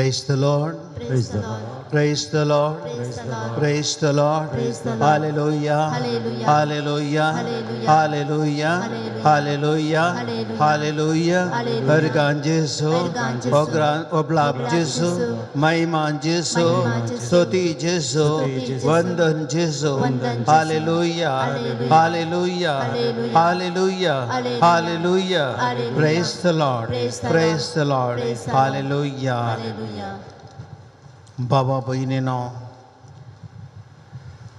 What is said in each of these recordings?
Praise the Lord. Praise the Lord. Praise the Lord. Praise the Lord. Praise the Lord. Praise the Lord. Hallelujah. Hallelujah. Hallelujah. Hallelujah. Hallelujah. Hallelujah. Hallelujah. Hallelujah. Hallelujah. हरगान जेसू, हरगान जेसू, ओबलाब ओबलाब जेसू, जेसू, महिमा जेसू, महिमा जेसू, स्तुती जेसू, स्तुती जेसू, वंदन जेसू, वंदन जेसू, hallelujah. Hallelujah. Hallelujah. Hallelujah. Hallelujah. Hallelujah. Hallelujah. Hallelujah. Praise the Lord. Praise the Lord. Praise the Lord. Praise the Lord. Hallelujah. Hallelujah. बाबा भयणीनो,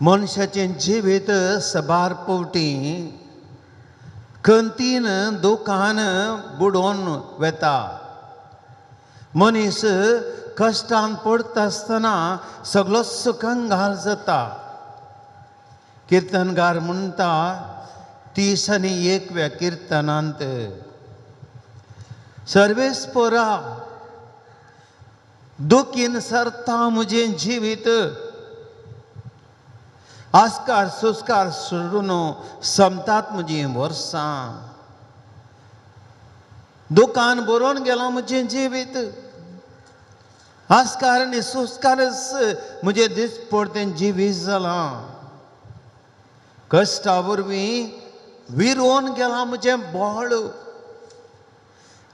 मनशाचें जिवीत सबार पवटी खंतीन दुखान बुडोवन वेता. मनीस कश्टान पडटा आसतना सगळोच कंगाल जाता. किर्तनगार म्हणटा 31व्या किर्तनांत, सर्वेस्पोरा दुखीन सरता म्हजें जिवीत, आस्कार सुस्कार सोडून समतात म्हजीं वर्सां, दुकान बरोवन गेलां म्हजें जिवीत, आस्कार आनी सुस्कारच म्हजें दिसपडतें जिवीत जालां, कश्टा वरवीं विरोवन गेलां म्हजें बळ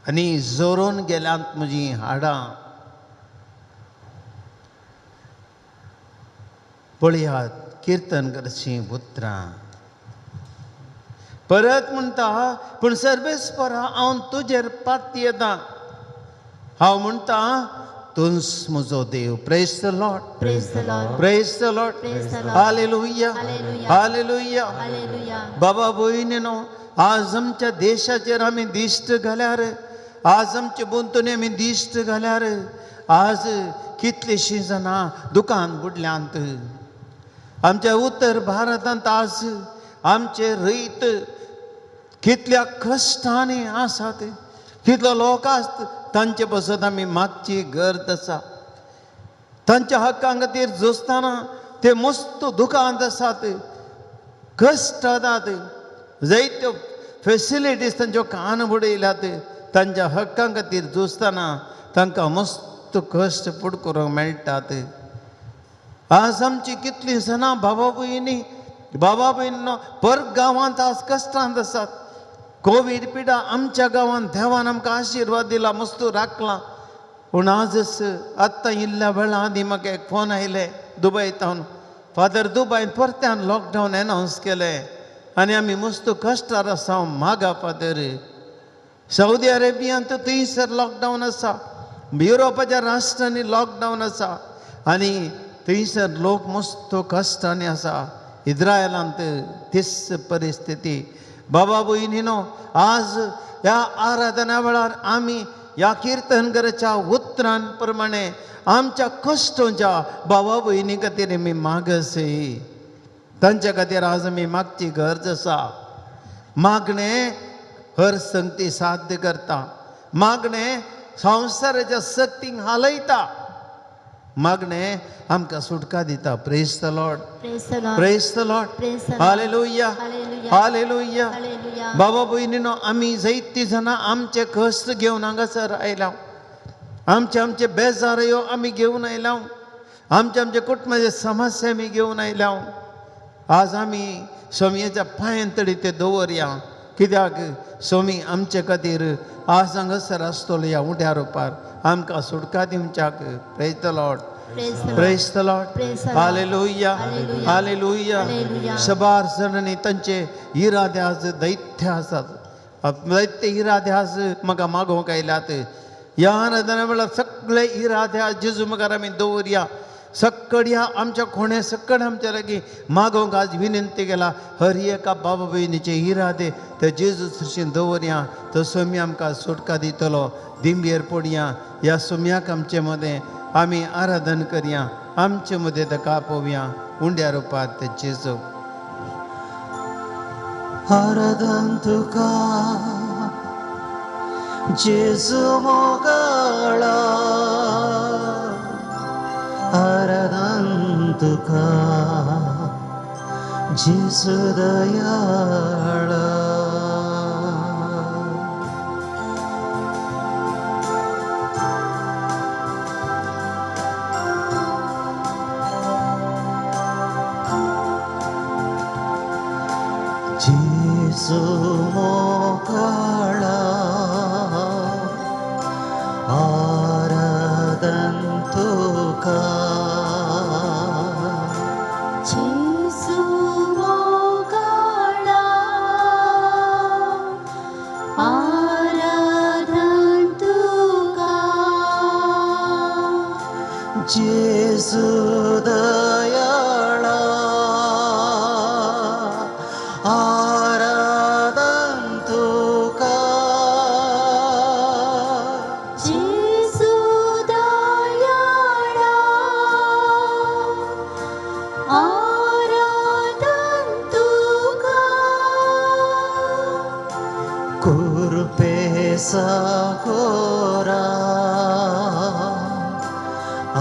आनी जोरोवन गेल्यांत म्हजीं हाडां. पळयात किर्तन करचीं उतरां. परत म्हणटा, पूण सर्वेस्परा हांव तुजेर पातयेतां, हांव म्हणटा तूंच म्हजो देव. Praise the Lord. Praise the Lord. Praise the Lord. Praise the Lord. Hallelujah. Hallelujah. Hallelujah. Hallelujah. बाबा भयणीनो, आज आमच्या देशाचेर आमी दिश्ट घाल्यार, आज आमचे भोंवतणी आमी दिश्ट घाल्यार, आज कितलींशीं जाणां दुकान बुडल्यांत. आमच्या उत्तर भारतांत आज आमचे रयत कितल्या कश्टांनी आसात, कितलो लोक आसत तांचे पासत आमी मागची गरज आसा. तांच्या हक्कां खातीर झुजतना ते मस्त दुकांत आसात, कश्ट जातात, जायत्यो फेसिलिटीज तांच्यो कान बुडयल्यात. तांच्या हक्कां खातीर झुजतना तांकां मस्त कश्ट फुड करूंक मेळटात. आज आमची कितलीं जाणां बाबा भयणी, बाबा भयणीनो पर गांवांत आज कश्टांत आसात. कोवीड पिडा आमच्या गांवांत देवान आमकां आशिर्वाद दिला, मस्त राखला. पूण आजच आत्तां इल्ल्या वेळा आदीं म्हाका एक फोन आयले दुबय तावन, फादर दुबयन परत्यान लॉकडावन एनावन्स केलें आनी आमी मस्त कश्टार आसा मागा फादर. सौदी अरेबियांत थंयसर लॉकडावन आसा, युरोपाच्या राष्ट्रांनी लॉकडावन आसा आनी थंयसर लोक मस्त कश्टांनी आसा. इस्रायलांत तीच परिस्थिती. बाबा भयणीनो, आज ह्या आराधना वेळार आमी ह्या किर्तनकाराच्या उतरां प्रमाणे आमच्या कश्टांच्या बाबा भयणी खातीर आमी मागसी, तांच्या खातीर आज आमी मागची गरज आसा. मागणें हर संगती साध्य करता, मागणें संवसाराच्या शक्तींक हालयता, मागणें आमकां सुटका दिता. Praise the Lord. Praise the Lord. Praise the Lord. Praise the Lord. Hallelujah. Hallelujah. Hallelujah. Hallelujah. बाबा भयणीनो, आमी जायतीं जाणां आमचे कश्ट घेवन हांगासर आयल्या, आमचे आमचे बेजार ह्यो आमी घेवन आयल्या, आमचे आमचे कुटुंबाचे समस्या आमी घेवन आयल्या. आज आमी सोमयेच्या पांयान तरी ते दवरया, कित्याक सोमी आमचे खातीर आज हांगासर आसतलो ह्या उड्या रुपार आमकां सुटका दिवच्याक. Praise the Lord. Praise the Lord. Praise the Lord. Praise the Lord. Hallelujah. Hallelujah. Hallelujah. Hallelujah. सबार जाणांनी तांचे इरादे आज दैत्य आसात, दैत्य इरादे आज म्हाका मागोवंक आयल्यात. ह्या आराधना वेळार सगळे इरादे आज जेजू मुखार आमी दवरया. सकड्या आमच्या कोणे सकड आमच्या लागीं मागोवंक आज विनंती केला. हर एका बाबा भयणीचे इरादे ते जेजू सृश्टीन दवरया, तो सोमी आमकां सुटका दितलो. दिंबेर पडया, ह्या सोम्याक आमचे मदें आमी आराधन करया, आमचे मदें ताका आपोवया उंड्या रुपार ते जेजू. आराधन तुका जेजू मोगाळा, आराधन तुका जेजू दयाळा. जेजू मोगाळा आराधन तुका. जेजू मोगाळा आराधन तुका. जेजू दयाळा आराधन तुका. जेजू दयाळा आराधन तुका. कुर्पे सागोरा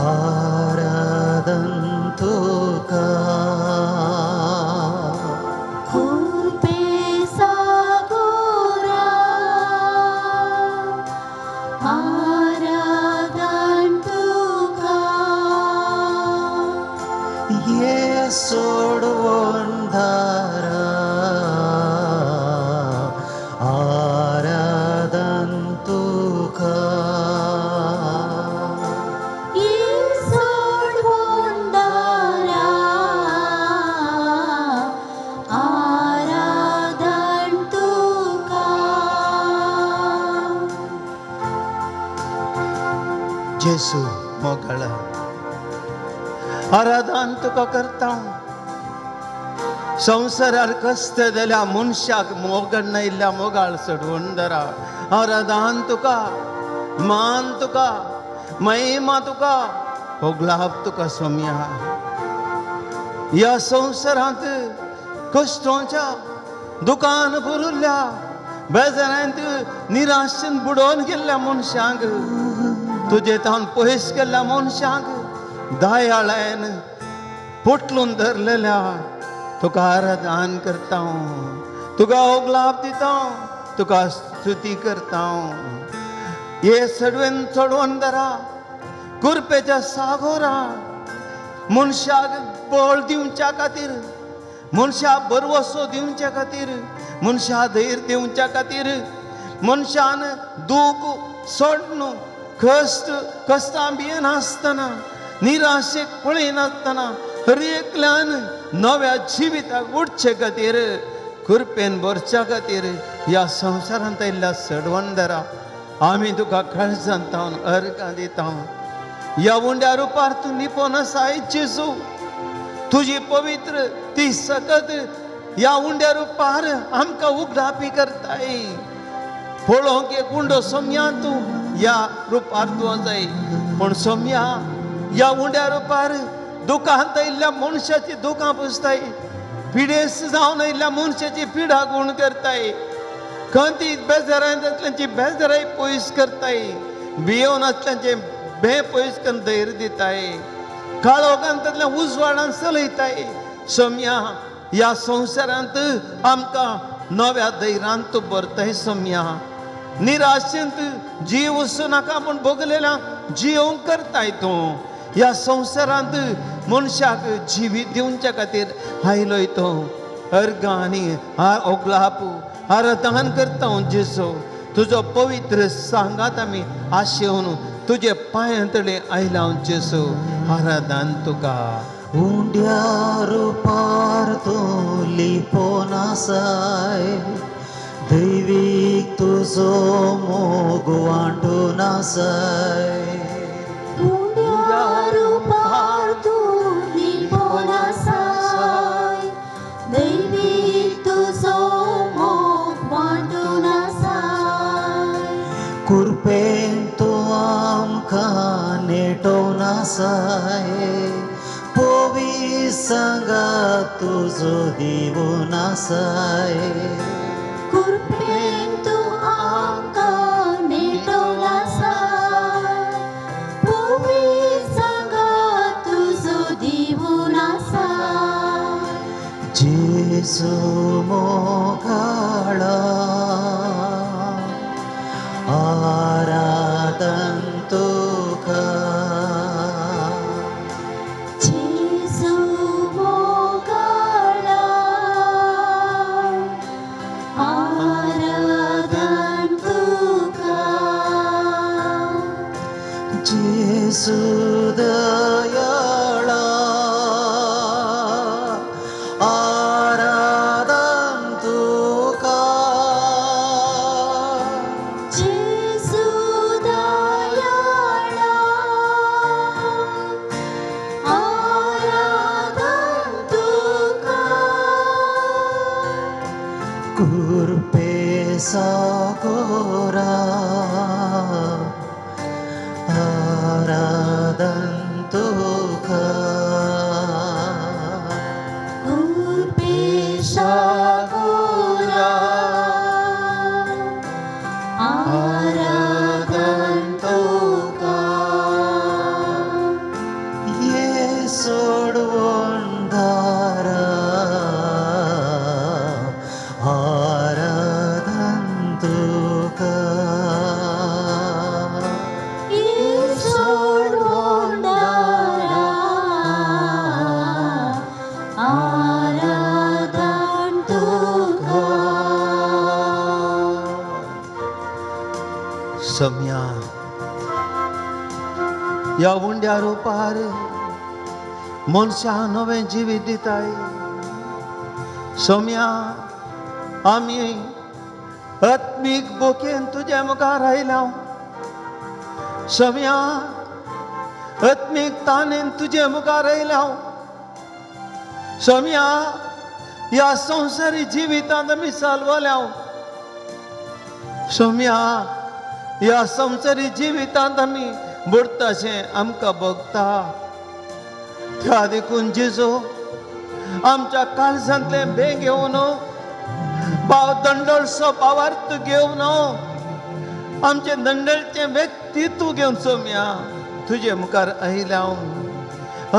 आराधन तुका. कुर्पे सागोरा आराधन तुका. ये सोडवून धारा आराधन तुका. ये सोडवून दारा आराधन तुका. जेसू मोगाळा आराधन तुका करता. संवसारार कश्ट जाल्या मनशाक मोगण इल्ल्या मोगाळ चडवून दरा. आराधन तुका, मान तुका, महिमा तुका, होगलाप तुका सोम्या. ह्या संवसारांत कश्टोंच्या दुकान भरिल्ल्या बेजारांत निराशेन बुडोवन गेल्ल्या मनशांक, तुजे तावन पयस केल्ल्या मनशांक दयाळायन पोटलून धरलेल्या तुका आराधन करता, तुका ओगलाप दिता, तुका स्तुती करता. हे सडवेन चडोवन धरा कुरपेच्या सागोरा मनशाक बळ दिवच्या खातीर, मनशाक बरवसो दिवच्या खातीर, मनशाक धैर्य दिवच्या खातीर, मनशान दूख सोडून कश्ट कश्टां भियेनासतना निराशेक पळयनासतना हर एकल्यान नव्या जिविताक उठचे खातीर, कृपेन भरच्या खातीर ह्या संवसारांत आयिल्ल्या सडवंदरा आमी तुका काळजांत तावन अर्गां दिता. ह्या उंड्या रुपार तूं निपोन आसाय जेजू, तुजी पवित्र ती सकत ह्या उंड्या रुपार आमकां उगडापी करताय. पळोवंक एक उंडो सोम्या तूं ह्या रुपार तूं आसाय, पूण सोम्या ह्या उंड्या रुपार दुकांत आयिल्ल्या मनशाची दुकां पुसताय, पिडेस्त जावन आयिल्ल्या मनशाची पिडा गुण करताय, खंती बेजारांत आसल्यांची बेजाराय पयस करताय, भियोवन आसल्यांचे भंय पयस करून धैर्य दिताय, काळोखांतल्या उजवाडान चलयताय. सोम्या ह्या संवसारांत आमकां नव्या धैर्यान तूं भरताय. सोम्या निराशेंत जीव वचूं नाका म्हूण भोगलेल्या जियोवंक करताय तूं. ह्या संवसारांत मनशाक जिवीत दिवच्या खातीर आयलोय तूं. अर्गां आनी ओगलाप आराधन करता जेजू, तुजो पवित्र सांगात आमी आशेवन तुजे पांयां तडे आयला जेजू, आराधन तुका. उंड्या रुपार तूं लिपोन आसाय, दैवीक तुजो मोग वांटून आसाय. उंड्या रुपार तूं लिपोन आसाय, दैवीक तुजो मोग वांटून आसाय. कुरपेन तूं आमकां नेटोवन आसाय, पोवी सांगात तुजो दिवून आसाय. कुरपेन तूं आमकां नेटोवन आसाय, पोवी सांगात तुजो दिवून आसाय. जेजू मोगाळा आराधन तुका. जेजू मोगाळा कुर्पे सागोरा आराधन तुका कुर्पे सागोरा आराधन तुका ये सोडवून दारा आराधन तुका आराधन तुका सम्या ह्या उंड्या रुपार मनशां नवें जिवीत दिताय. सोम्या आमी आत्मीक बोकेन तुज्या मुखार आयल्या. सोम्या आत्मीक तानेन तुजे मुखार आयल्या. सोम्या ह्या संवसारी जिवितांत आमी सालवल्या. सोम्या ह्या संवसारी जिवितांत आमी बुडताशें आमकां भोगता. त्या देखून जेजू आमच्या काळजांतलें बें घेवन भाव दंडळसो भावार्थ घेवन आमचें दंडळचें व्यक्तित्व घेवन सोम्या तुजे मुखार आयल्या.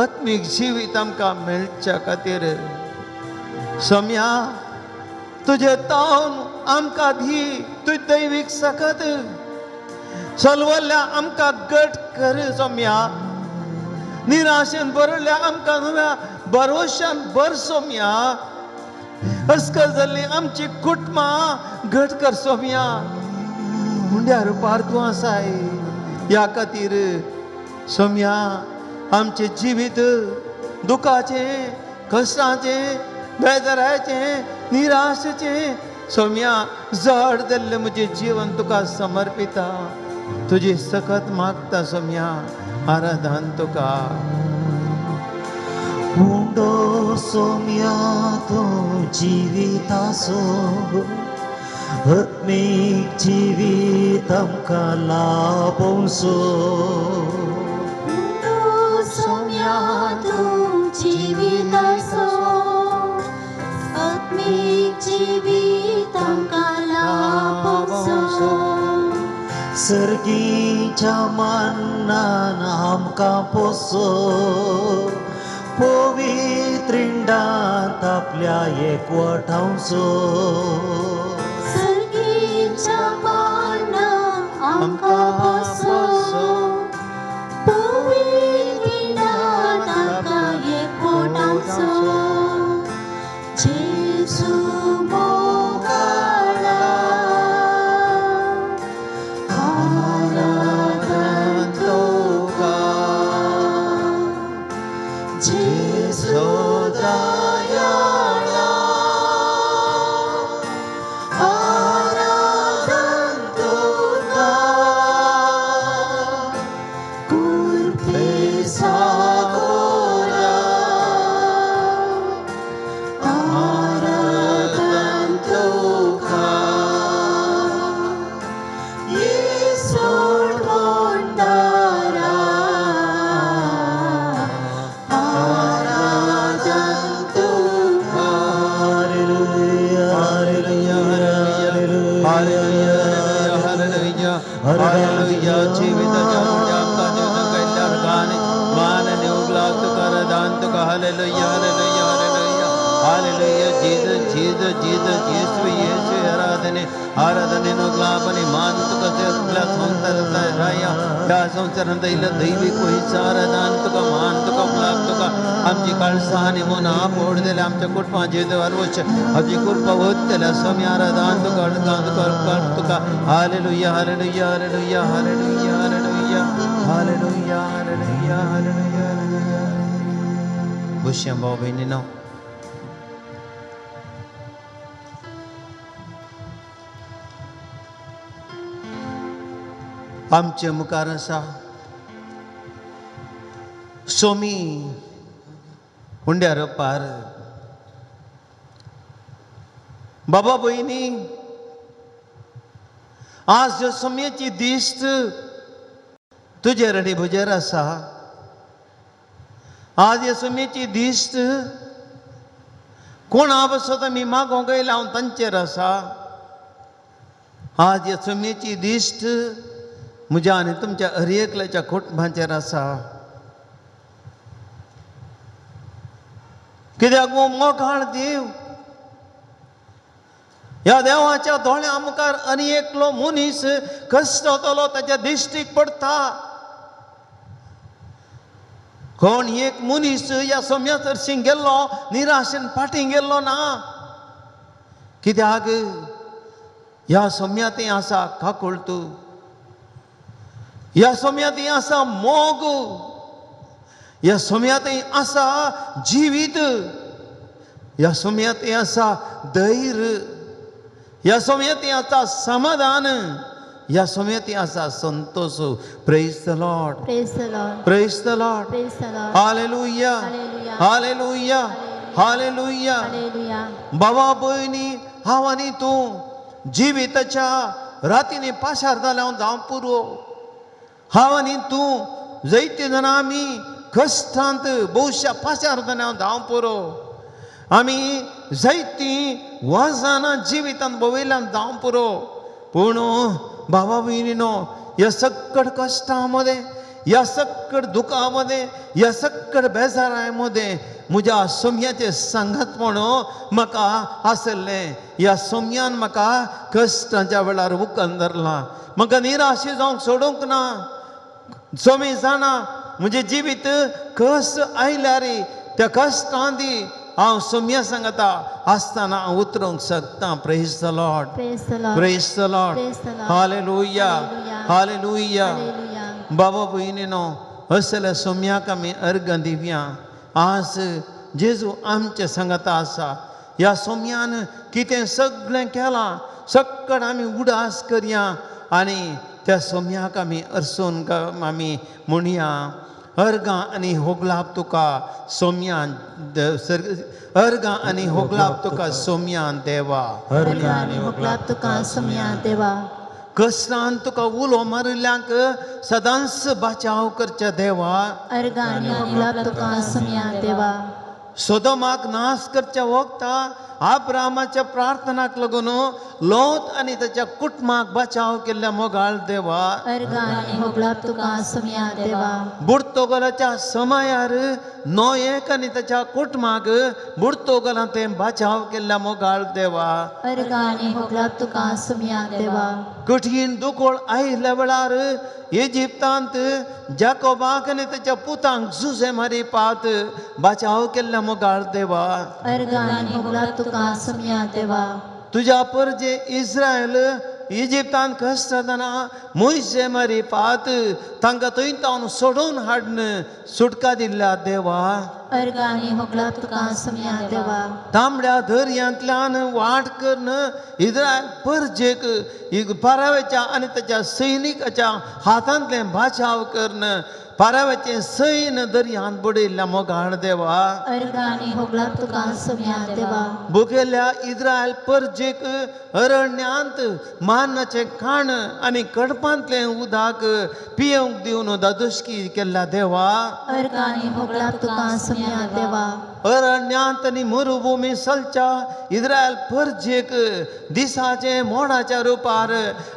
आत्मीक जिवीत आमकां मेळच्या खातीर सोम्या तुजें तावन आमकां दी तुजें दैवीक सकत सलवल्ल्या आमकां गट कर सोम्या. निराशेन भरल्या आमकां नव्या भरोशान भर सोम्या. अस्कर जाल्ली आमची कुटुंबां घट कर सोम्या. मुंड्या रुपार तूं आसाय. ह्या खातीर सोम्या आमचें जिवीत दुखाचें कश्टाचें बेजाराचें निराशेचें सोम्या जड जाल्लें म्हजें जिवन तुका समर्पिता. तुजी सकत मागता सोम्या आराधन तुका. उंडो सोम्या तूं जिवितासो आत्मीक जिवीत आमकां लाभोवचो. उंडो सोम्या तूं जिवितासो आत्मीक जिवीत आमकां लाभोवचो. सर्गीच्या मनान आमकां पोसो पवित्रिंडांत आपल्या एकवटावचो. सर्गीच्या मनान आमकां पोसो पवित्रिंडांत आमकां एकवटावचो. जेजू मोगाळा आराधन तुका जेजू दयाळा आराधन तुका कुर्पे सागोरा आराधन तुका येसोड दारा आराधन तुका. Hallelujah, hallelujah, hallelujah, hallelujah, hallelujah. जिविताच्या उंड्या आमकां दिवन केल्ल्या गान मान आनी उगलाक तुका आराधन तुका. Hallelujah, hallelujah, hallelujah, hallelujah. Jesus, Jesus, Jesus, येशू, येशू आराधने आराधने उगलाप आनी मान तुका सगळ्या संवसारांतल्या राया ह्या संवसारांत आयिल्ल्या दैवीक वहिचा आराधन तुका मान तुका उगलाप तुका. आमची काळसां आनी मनां पोड दिल्या आमच्या कुटुंबाचेर देवार वच आमची कृपा वतल्या स्वामी आराधन तुका अडकां तुका अडकां तुका. Hallelujah, hallelujah, hallelujah, hallelujah, hallelujah, hallelujah, hallelujah, hallelujah, hallelujah. बसया भाव भयणीनो. आमचे मुखार आसा सोमी हुंड्या रोपार बाबा भयणी, आज ह्यो सोमयेची दिश्ट तुजेर आनी म्हजेर आसा. आज ह्या सोमयेची दिश्ट कोणा पासत आमी मागोंक येयला हांव तांचेर आसा. आज ह्या सोमयेची दिश्ट म्हज्या आनी तुमच्या हर एकल्याच्या कुटुंबाचेर आसा. कित्याक हो मोगाळ देव, ह्या देवाच्या दोळ्या मुखार आनी एकलो मनीस कश्ट जातलो ताच्या दिश्टीक पडटा. कोण एक मनीस ह्या सोम्या सरशीं गेल्लो निराशेन फाटीं गेल्लो ना. कित्याक ह्या सोम्या थंय आसा काकुळट, ह्या सोम्या थंय आसा मोग, ह्या सोम्या थंय आसा जिवीत, ह्या सोम्या थंय आसा धैर्य, ह्या सोम्या थंय आसा समाधान, ह्या सोम्या थंय आसा Santosh. Praise the Lord. Praise the Lord. Praise the Lord. Praise the Lord. Hallelujah. Hallelujah. Hallelujah. Hallelujah. Hallelujah. बाबा भयणी, हांव आनी तूं जिविताच्या रातींनी पाशार जाल्या जावं पुरो. हांव आनी तूं जैते जाणां आमी कश्टांत भोवश्या पाशार जाल्या जावं पुरो. आमी जायतीं वाजानां जिवितांत भोंविल्ल्यान जावं पुरो. पूण बाबा भयणीनो, ह्या सक्कड कश्टां मदें, ह्या सक्कड दुखां मदें, ह्या सक्कड बेजारां मदें म्हज्या सोम्याचें सांगात म्हणून म्हाका आसलें. ह्या सोम्यान म्हाका कश्टांच्या वेळार उकन धरलां, म्हाका निराशे जावंक सोडूंक ना. सोमी जाणा म्हजें जिवीत कश्ट आयल्यार त्या कश्टां दी हांव सोम्या सांगता आसतना हांव उतरूंक शकता. Praise the Lord. Praise the Lord. Praise the Lord. Praise the Lord. Hallelujah. Hallelujah. Hallelujah. बाबा भयणीनो, असल्या सोम्याक आमी अर्गां दिवया. आज जेजू आमचे सांगता आसा. ह्या सोम्यान कितें सगळें केलां सक्कड आमी उडास करया आनी त्या सोम्याक आमी अरसून आमी म्हणया, अर्गां आनी होगलाप तुका सोम्यान, अर्गां आनी होगलाप तुका सोम्यान देवा. अर्गां आनी होगलाप तुका सोम्या देवा. कश्टान तुका उलो मारिल्ल्यांक सदांच बाचाव करच्या देवा. अर्गां आनी होगलाप तुका सोम्या देवा. सोदोमाक नाश करच्या वखता आब्रामाच्या प्रार्थनाक लागून लोत आनी ताच्या कुटुंबाक बचाव केल्ल्या मोगाळ देवा. अर्गां आनी होगलाप तुका सोम्या देवा. बुडतोगलाच्या समयार नोयेक आनी ताच्या कुटुंबाक बुडतोगलां तें बचाव केल्ल्या मोगाळ देवा. अर्गां आनी होगलाप तुका सोम्या देवा. कठीण दुकोळ आयिल्ल्या वेळार इजिप्तांत जाकोबाक आनी ताच्या पुतांक जुजे मारी पात बचाव केल्ल्या मोगाळ देवा. अर्गां आनी होगलाप तुका सोम्या देवा. तुज्या परजे इस्रायल इजिप्तांत कश्ट जातना मोयजे मारी पात तांकां थंय तावन सोडोवन हाडून सुटका दिल्ल्या देवा. अर्गां आनी होगलाप तुका सोम्या देवा. तांबड्या दर्यांतल्यान वाट करून इस्रायल परजेक पाराव्याच्या आनी ताच्या सैनिकाच्या हातांतलें बाचाव करून पाराव्याचें सैन दर्यांत बुडयल्ल्या मोगाळ देवा. अर्गां आनी होगलाप तुका सोम्या देवा. भुकेल्या इस्रायल परजेक अरण्यांत मान्नाचें खाण आनी कडपांतलें उदक पियेवंक दिवन दादोशकी केल्ल्या देवा. अर्गां आनी होगलाप तुका सोम्या देवा. अरण्यांत आनी मरुभुमी सलच्या इस्रायल परजेक दिसाचें मोडाच्या रुपार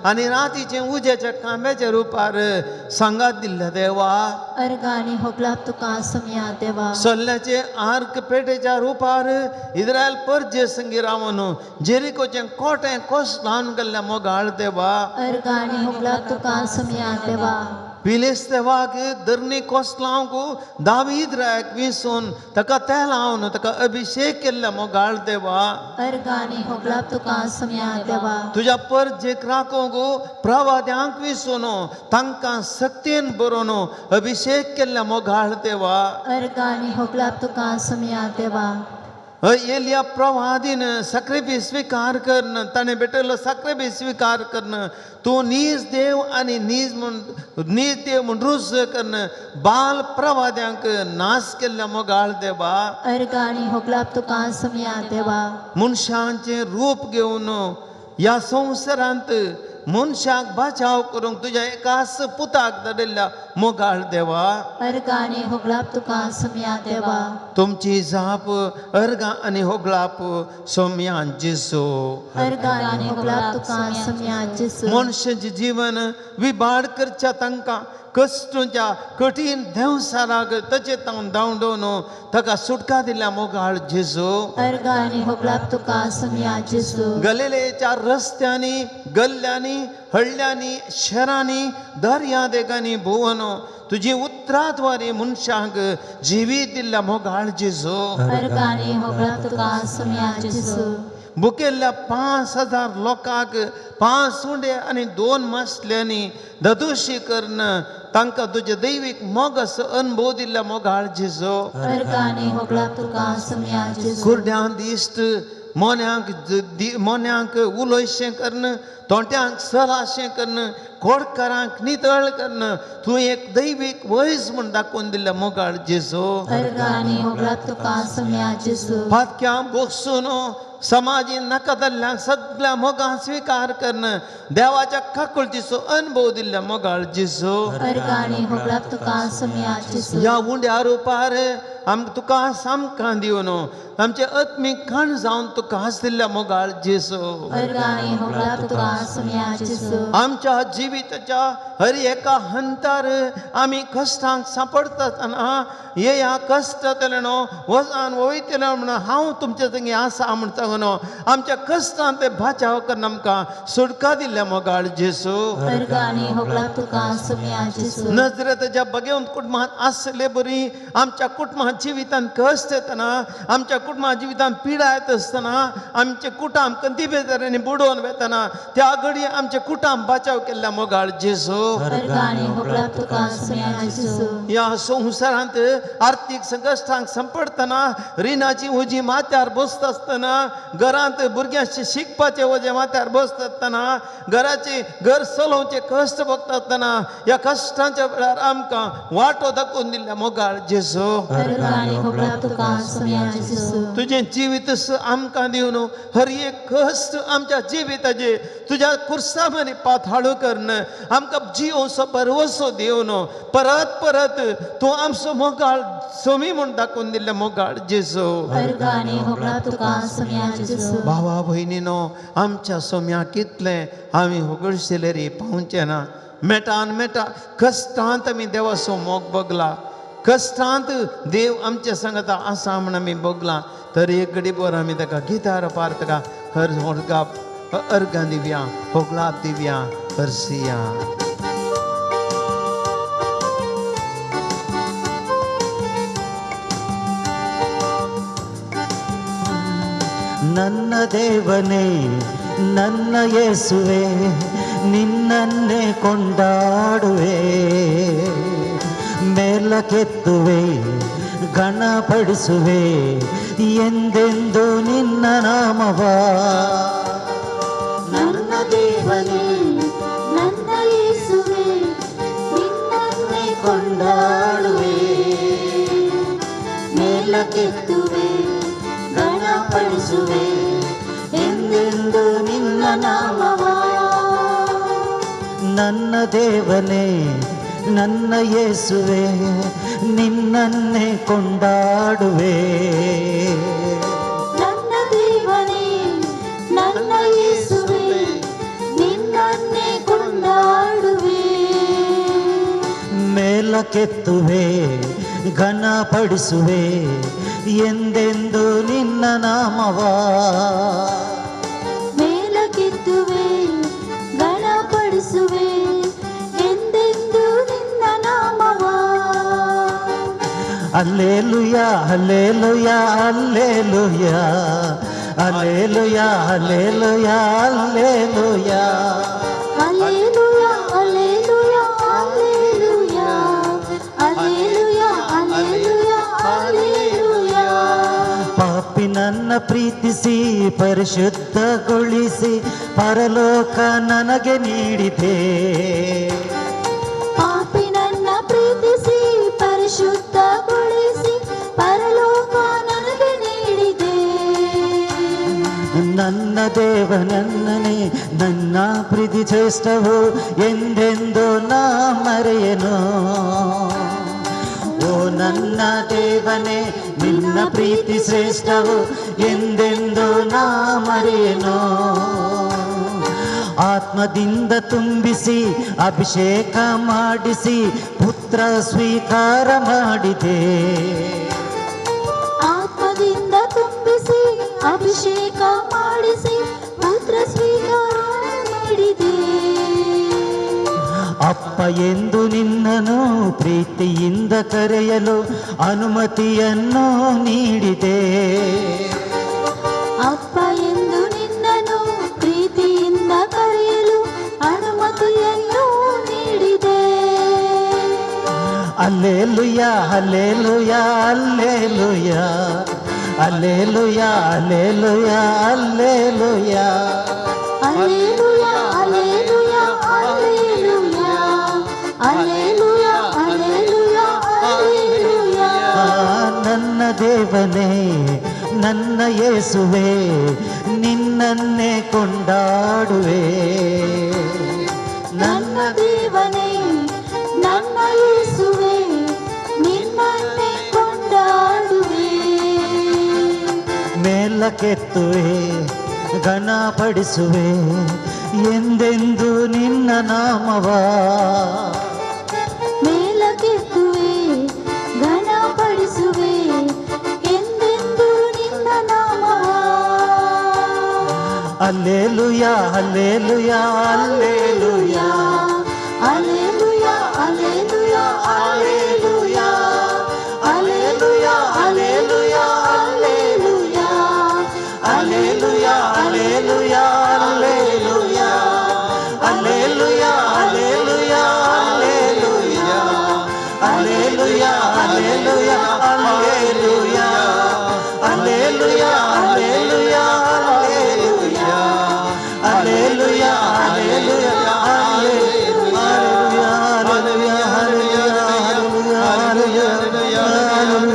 आनी रातीचें उज्याच्या कांब्याच्या रुपार सांगात दिल्ल्या देवा. अर्गां आनी होगलाप तुका सोम्या देवा. सल्ल्याचे आर्क पेटेच्या रुपार इस्रायल परजे संगी रावन जेरिकोचें कोटें कोस लावन गेल्ल्या मोगाळ देवा. अर्गां आनी होगलाप तुका सोम्या देवा. पिलिस्तेवाक धरणी कोस लावंक दावीद रायाक विसून ताका तेल लावन ताका अभिशेक केल्ल्या मोगाळ देवा. अर्गां आनी होगलाप तुका सोम्या देवा. तुज्या परजेक राखूंक प्रवाद्यांक विसून तांकां सक्तीन बरोवन अभिशेक केल्ल्या मोगाळ देवा. अर्गां आनी होगलाप तुका सोम्या देवा. एलिया प्रवादीन साक्रिफीस स्विकार करून ताणें भेटयल्लो साक्रिफीस स्विकार करून तूं नीज देव आनी नीज म्हूण नीज देव म्हूण रुज करून बाल प्रवाद्यांक नाश केल्ल्या मोगाळ देवा. अर्गां आनी होगलाप तुका सुमया देवा. मनशांचें रूप घेवन ह्या संवसारांत मनशाक बचाव करूंक तुज्या एकाच पुताक धाडिल्ल्या मोगाळ देवा. अर्गां आनी होगलाप तुका सुमया देवा. तुमची जाप अर्गां आनी होगळाप सोम्यान जेजू. अर्गां आनी होगलाप तुका सुमया जेजू. मनशाचें जीवन विबाड करच्या तांकां कश्टच्या कठीण देंवसाराक तचे तावन धांवडोवन ताका सुटका दिल्या मोगाळ जेजू. अर्गां आनी होगलाप तुका सुमया जेजू. गलिलेच्या रस्त्यांनी गल्ल्यांनी हळ्ळ्यांनी शहरांनी दर्या देगांनी भोंवन तुजी उतराद्वारे मनशांक जिवीत दिल्ल्या मोगाळ जेजू. अर्गां आनी होगलाप तुका सुमया जेजू. भुकेल्ल्या 5000 लोकांक 5 उंडे आनी 2 मासल्यांनी ददुशी करून तांकां तुजे दैवीक मोगाचो अनुभव दिल्ल्या मोगाळ जेजू. अर्गां आनी होगलाप तुका सुमया जेजू. कुरड्यां दिश्ट मोन्यांक मोन्यांक उलयशें करून तोंट्यांक सराशें करून कोडकारांक नितळ करून तूं एक दैवीक वयज म्हूण दाखोवन दिल्ल्या मोगाळ जेजू. अर्गां आनी होगलाप तुका सुमया जेजू. फातक्यां बोगसून समाजीन नाका जाल्ल्यांक सगळ्या मोगान स्विकार करून देवाच्या काकुळतीचो अनुभव दिल्ल्या मोगाळ जेजू. अर्गां आनी होगलाप तुका सुमया जेजू. ह्या उंड्या रुपार आमकां तुका सामकां दिवन आमचे आत्मीक खाण जावन तुका दिल्ल्या मोगाळ जेजू. अर्गां आनी होगलाप तुका सुमया जेजू. आमच्या जिविताच्या हर एका हंतार आमी कश्टांक सांपडटा आसतना ह्या कश्टांतल्यान वचान वयतलो म्हणून हांव तुमचे संगी आसा म्हण सांगून आमच्या कश्टांत ते बचाव करून आमकां सुटका दिल्ल्या मोगाळ जेजू. अर्गां आनी होगलाप तुका सुमया जेजू. नजरेच्या बगेवन कुटुंबांत आसले बरी आमच्या कुटुंबा जिवितांत कश्ट येतना आमच्या कुटुंबा जिवितांत पिडा येत आसतना आमचे कुटुंब कंदी बुडोवन वेतना त्या घडी आमचे कुटुंब बचाव केल्ल्या मोगाळ जेजू. अर्गां आनी होगलाप तुका सुमया जेजू. ह्या संवसारांत आर्थीक संकश्टांक सांपडटना रिणाची उजी माथ्यार बसता आसतना घरांत भुरग्यांचे शिकपाचें वजें माथ्यार बसता आसतना घराचे घर चलोवचें कश्ट भोगता आसतना ह्या कश्टांच्या वेळार आमकां वाटो दाखोवन दिल्ल्या मोगाळ जेजू. अर्गां आनी होगलाप तुका सुमया जेजू. तुजें जिवीत आमकां दिवन हर एक कश्ट आमच्या जिविताचे तुज्या कुर्सा मरे पाथाळो करून आमकां जिवसो बरवसो दिवन परत परत तूं आमचो मोगाळ सोमी म्हूण दाखोवन दिल्ल्या मोगाळ जेजू. अर्गां आनी होगलाप तुका सुमया जेजू. भावा भयणीनो आमच्या सोम्या कितलें आमी होगळशिले रे पावचें ना. मेटान मेटा कश्टांत आमी देवाचो मोग बगला, कश्टांत देव आमच्या सांगता आसा म्हूण आमी बगला. तर एक घडी भर आमी ताका गितार पार ताका हर होरगा अर्गां दिवया होगलाप दिवया हरसिया. ನನ್ನ ದೇವನೇ ನನ್ನ ಯೇಸುವೆ ನಿನ್ನನ್ನೇ ಕೊಂಡಾಡುವೆ, ಮೇಲಕ್ಕೆತ್ತುವೆ ಘನಪಡಿಸುವೆ ಎಂದೆಂದು ನಿನ್ನ ನಾಮವ. ನನ್ನ ದೇವನೇ ನನ್ನ ಯೇಸುವೆ ನಿನ್ನನ್ನೇ ಕೊಂಡಾಡುವೆ, ಮೇಲಕ್ಕೆತ್ತುವೆ ಘನಪಡಿಸುವೆ ಎಂದೆಂದು ನಿನ್ನ ನಾಮವ. ನನ್ನ ದೇವನೇ ನನ್ನ ಯೇಸುವೆ ನಿನ್ನನ್ನೇ ಕೊಂಡಾಡುವೆ, ನನ್ನ ದೇವನೇ ನನ್ನ ಯೇಸುವೆ ನಿನ್ನನ್ನೇ ಕೊಂಡಾಡುವೆ, ಮೇಲಕ್ಕೆತ್ತುವೆ ಘನಪಡಿಸುವೆ ಎಂದೆಂದು ನಿನ್ನ ನಾಮವ. ಮೇಲಕ್ಕೆತ್ತುವೆ ಘನಪಡಿಸುವೆ ಎಂದೆಂದು ನಿನ್ನ ನಾಮವ. Alleluia alleluia alleluia alleluia alleluia alleluia alleluia alleluia alleluia alleluia alleluia alleluia. ಪಾಪಿ ನನ್ನ ಪ್ರೀತಿಸಿ ಪರಿಶುದ್ಧಗೊಳಿಸಿ ಪರಲೋಕ ನನಗೆ ನೀಡಿದೆ. ಪಾಪಿ ನನ್ನ ಪ್ರೀತಿಸಿ ಪರಿಶುದ್ಧಗೊಳಿಸಿ ಪರಲೋಕ ನನಗೆ ನೀಡಿದೆ. ನನ್ನ ದೇವ ನನ್ನನೇ, ನನ್ನ ಪ್ರೀತಿ ಶ್ರೇಷ್ಠವು, ಎಂದೆಂದು ನಾ ಮರೆಯನು. ಓ ನನ್ನ ದೇವನೇ, ನಿನ್ನ ಪ್ರೀತಿ ಶ್ರೇಷ್ಠವು, ಎಂದೆಂದು ನಾ ಮರೆಯನು. ಆತ್ಮದಿಂದ ತುಂಬಿಸಿ ಅಭಿಷೇಕ ಮಾಡಿಸಿ ಪುತ್ರ ಸ್ವೀಕಾರ ಮಾಡಿದೆ. ಆತ್ಮದಿಂದ ತುಂಬಿಸಿ ಅಭಿಷೇಕ ಮಾಡಿಸಿ ಪುತ್ರ ಸ್ವೀಕಾರ ಮಾಡಿದೆ. ಅಪ್ಪ ಎಂದು ನಿನ್ನನು ಪ್ರೀತಿಯಿಂದ ಕರೆಯಲು ಅನುಮತಿಯನ್ನು ನೀಡಿದೆ. ಅಪ್ಪ ಎಂದು ನಿನ್ನನು ಪ್ರೀತಿಯಿಂದ ಕರೆಯಲು ಅನುಮತಿಯನ್ನು ನೀಡಿದೆ. Alleluia, alleluia, alleluia, alleluia, alleluia, alleluia. Alleluia, alleluia, alleluia, alleluia, alleluia, alleluಯ. ಆ, ನನ್ನ ದೇವನೇ, ನನ್ನ ಯೇಸುವೆ, ನಿನ್ನನ್ನೇ ಕೊಂಡಾಡುವೆ. ನನ್ನ ದೇವನೇ, ನನ್ನ ಯೇಸುವೆ, ನಿನ್ನನ್ನೇ ಕೊಂಡಾಡುವೆ. ಮೇಲಕ್ಕೆತ್ತುವೆ, ಘನಪಡಿಸುವೆ ಎಂದೆಂದು ನಿನ್ನ ನಾಮವ. ಮೇಲಕ್ಕೆತ್ತುವೆ, ಘನಪಡಿಸುವೆ ಎಂದೆಂದು ನಿನ್ನ ನಾಮವ. Alleluia, alleluia, alleluia. Alleluia, alleluia, alleluia, alleluia, alleluia, alleluia, alleluia, alleluia, alleluia, alleluia, alleluia, alleluಯ, alleluಯ, alleluಯ, alleluಯ, alleluಯ, alleluಯ, alleluಯ, alleluಯ, alleluಯ, alleluಯ, alleluಯ,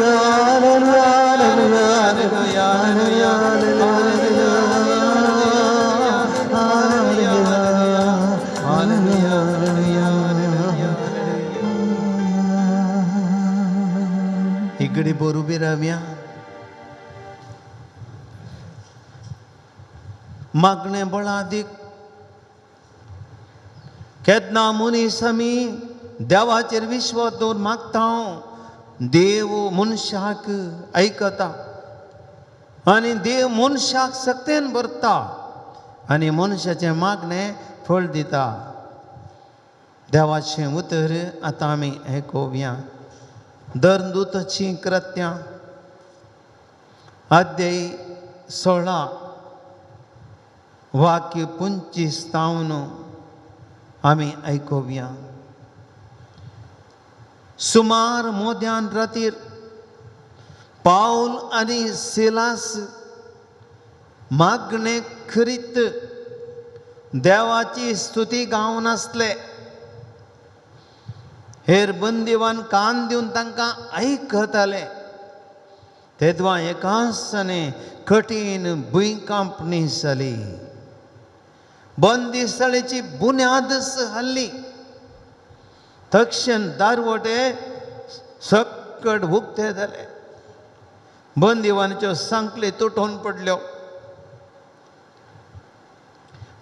alleluಯ, alleluಯ, alleluಯ, alleluಯ. इकडे बोर उबी रावया. मागणें बळादीक. केन्ना मनीस आमी देवाचेर विश्वास दवर मागता, देव मनशाक आयकता आनी देव मनशाक सक्तेन भरता आनी मनशाचें मागणें फळ दिता. देवाचें उतर आतां आमी आयकुया. धर्मदूताचीं कृत्यां अध्याय 16 वाक्य 25 तावन आमी आयकुया. सुमार मोद्यान रातीर पावल आनी सिलास मागणे करीत देवाची स्तुती गावन आसले. हेर बंदिवान कान दिवन तांकां आयकताले. तेदवा एकासने कठीण भुंयकांपणी जाली. बंदिस्थळेची बुन्यादच हाल्ली. तक्षण दारवटे सकट उक्ते जाले. बंदिवानच्यो सांकली तुटून पडल्यो.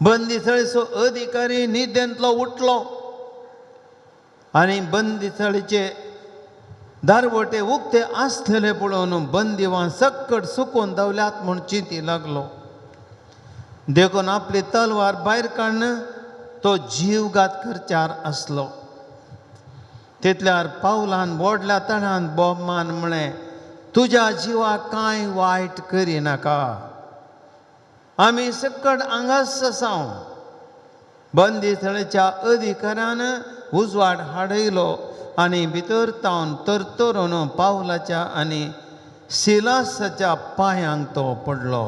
बंदिस्थळेचो अधिकारी न्हिदेंतलो उठलो आनी बंदिस्थळेचे दारवटे उक्ते आसलेले पळोवन बंदिवान सक्कड सुकून धांवल्यात म्हूण चिंती लागलो. देखून आपली तलवार भायर काडून तो जीवघात करच्यार आसलो. तितल्यार पावलान व्हडल्या तणान बोमान म्हळें, तुज्या जिवाक कांय वायट करिनाका, आमी सक्कड हांगाच आसा. बंदिस्थळेच्या अधिकाऱ्यान उजवाड हाडयलो आनी भितर तावन तरतरून पावलाच्या आनी सिलासाच्या पांयांक तो पडलो.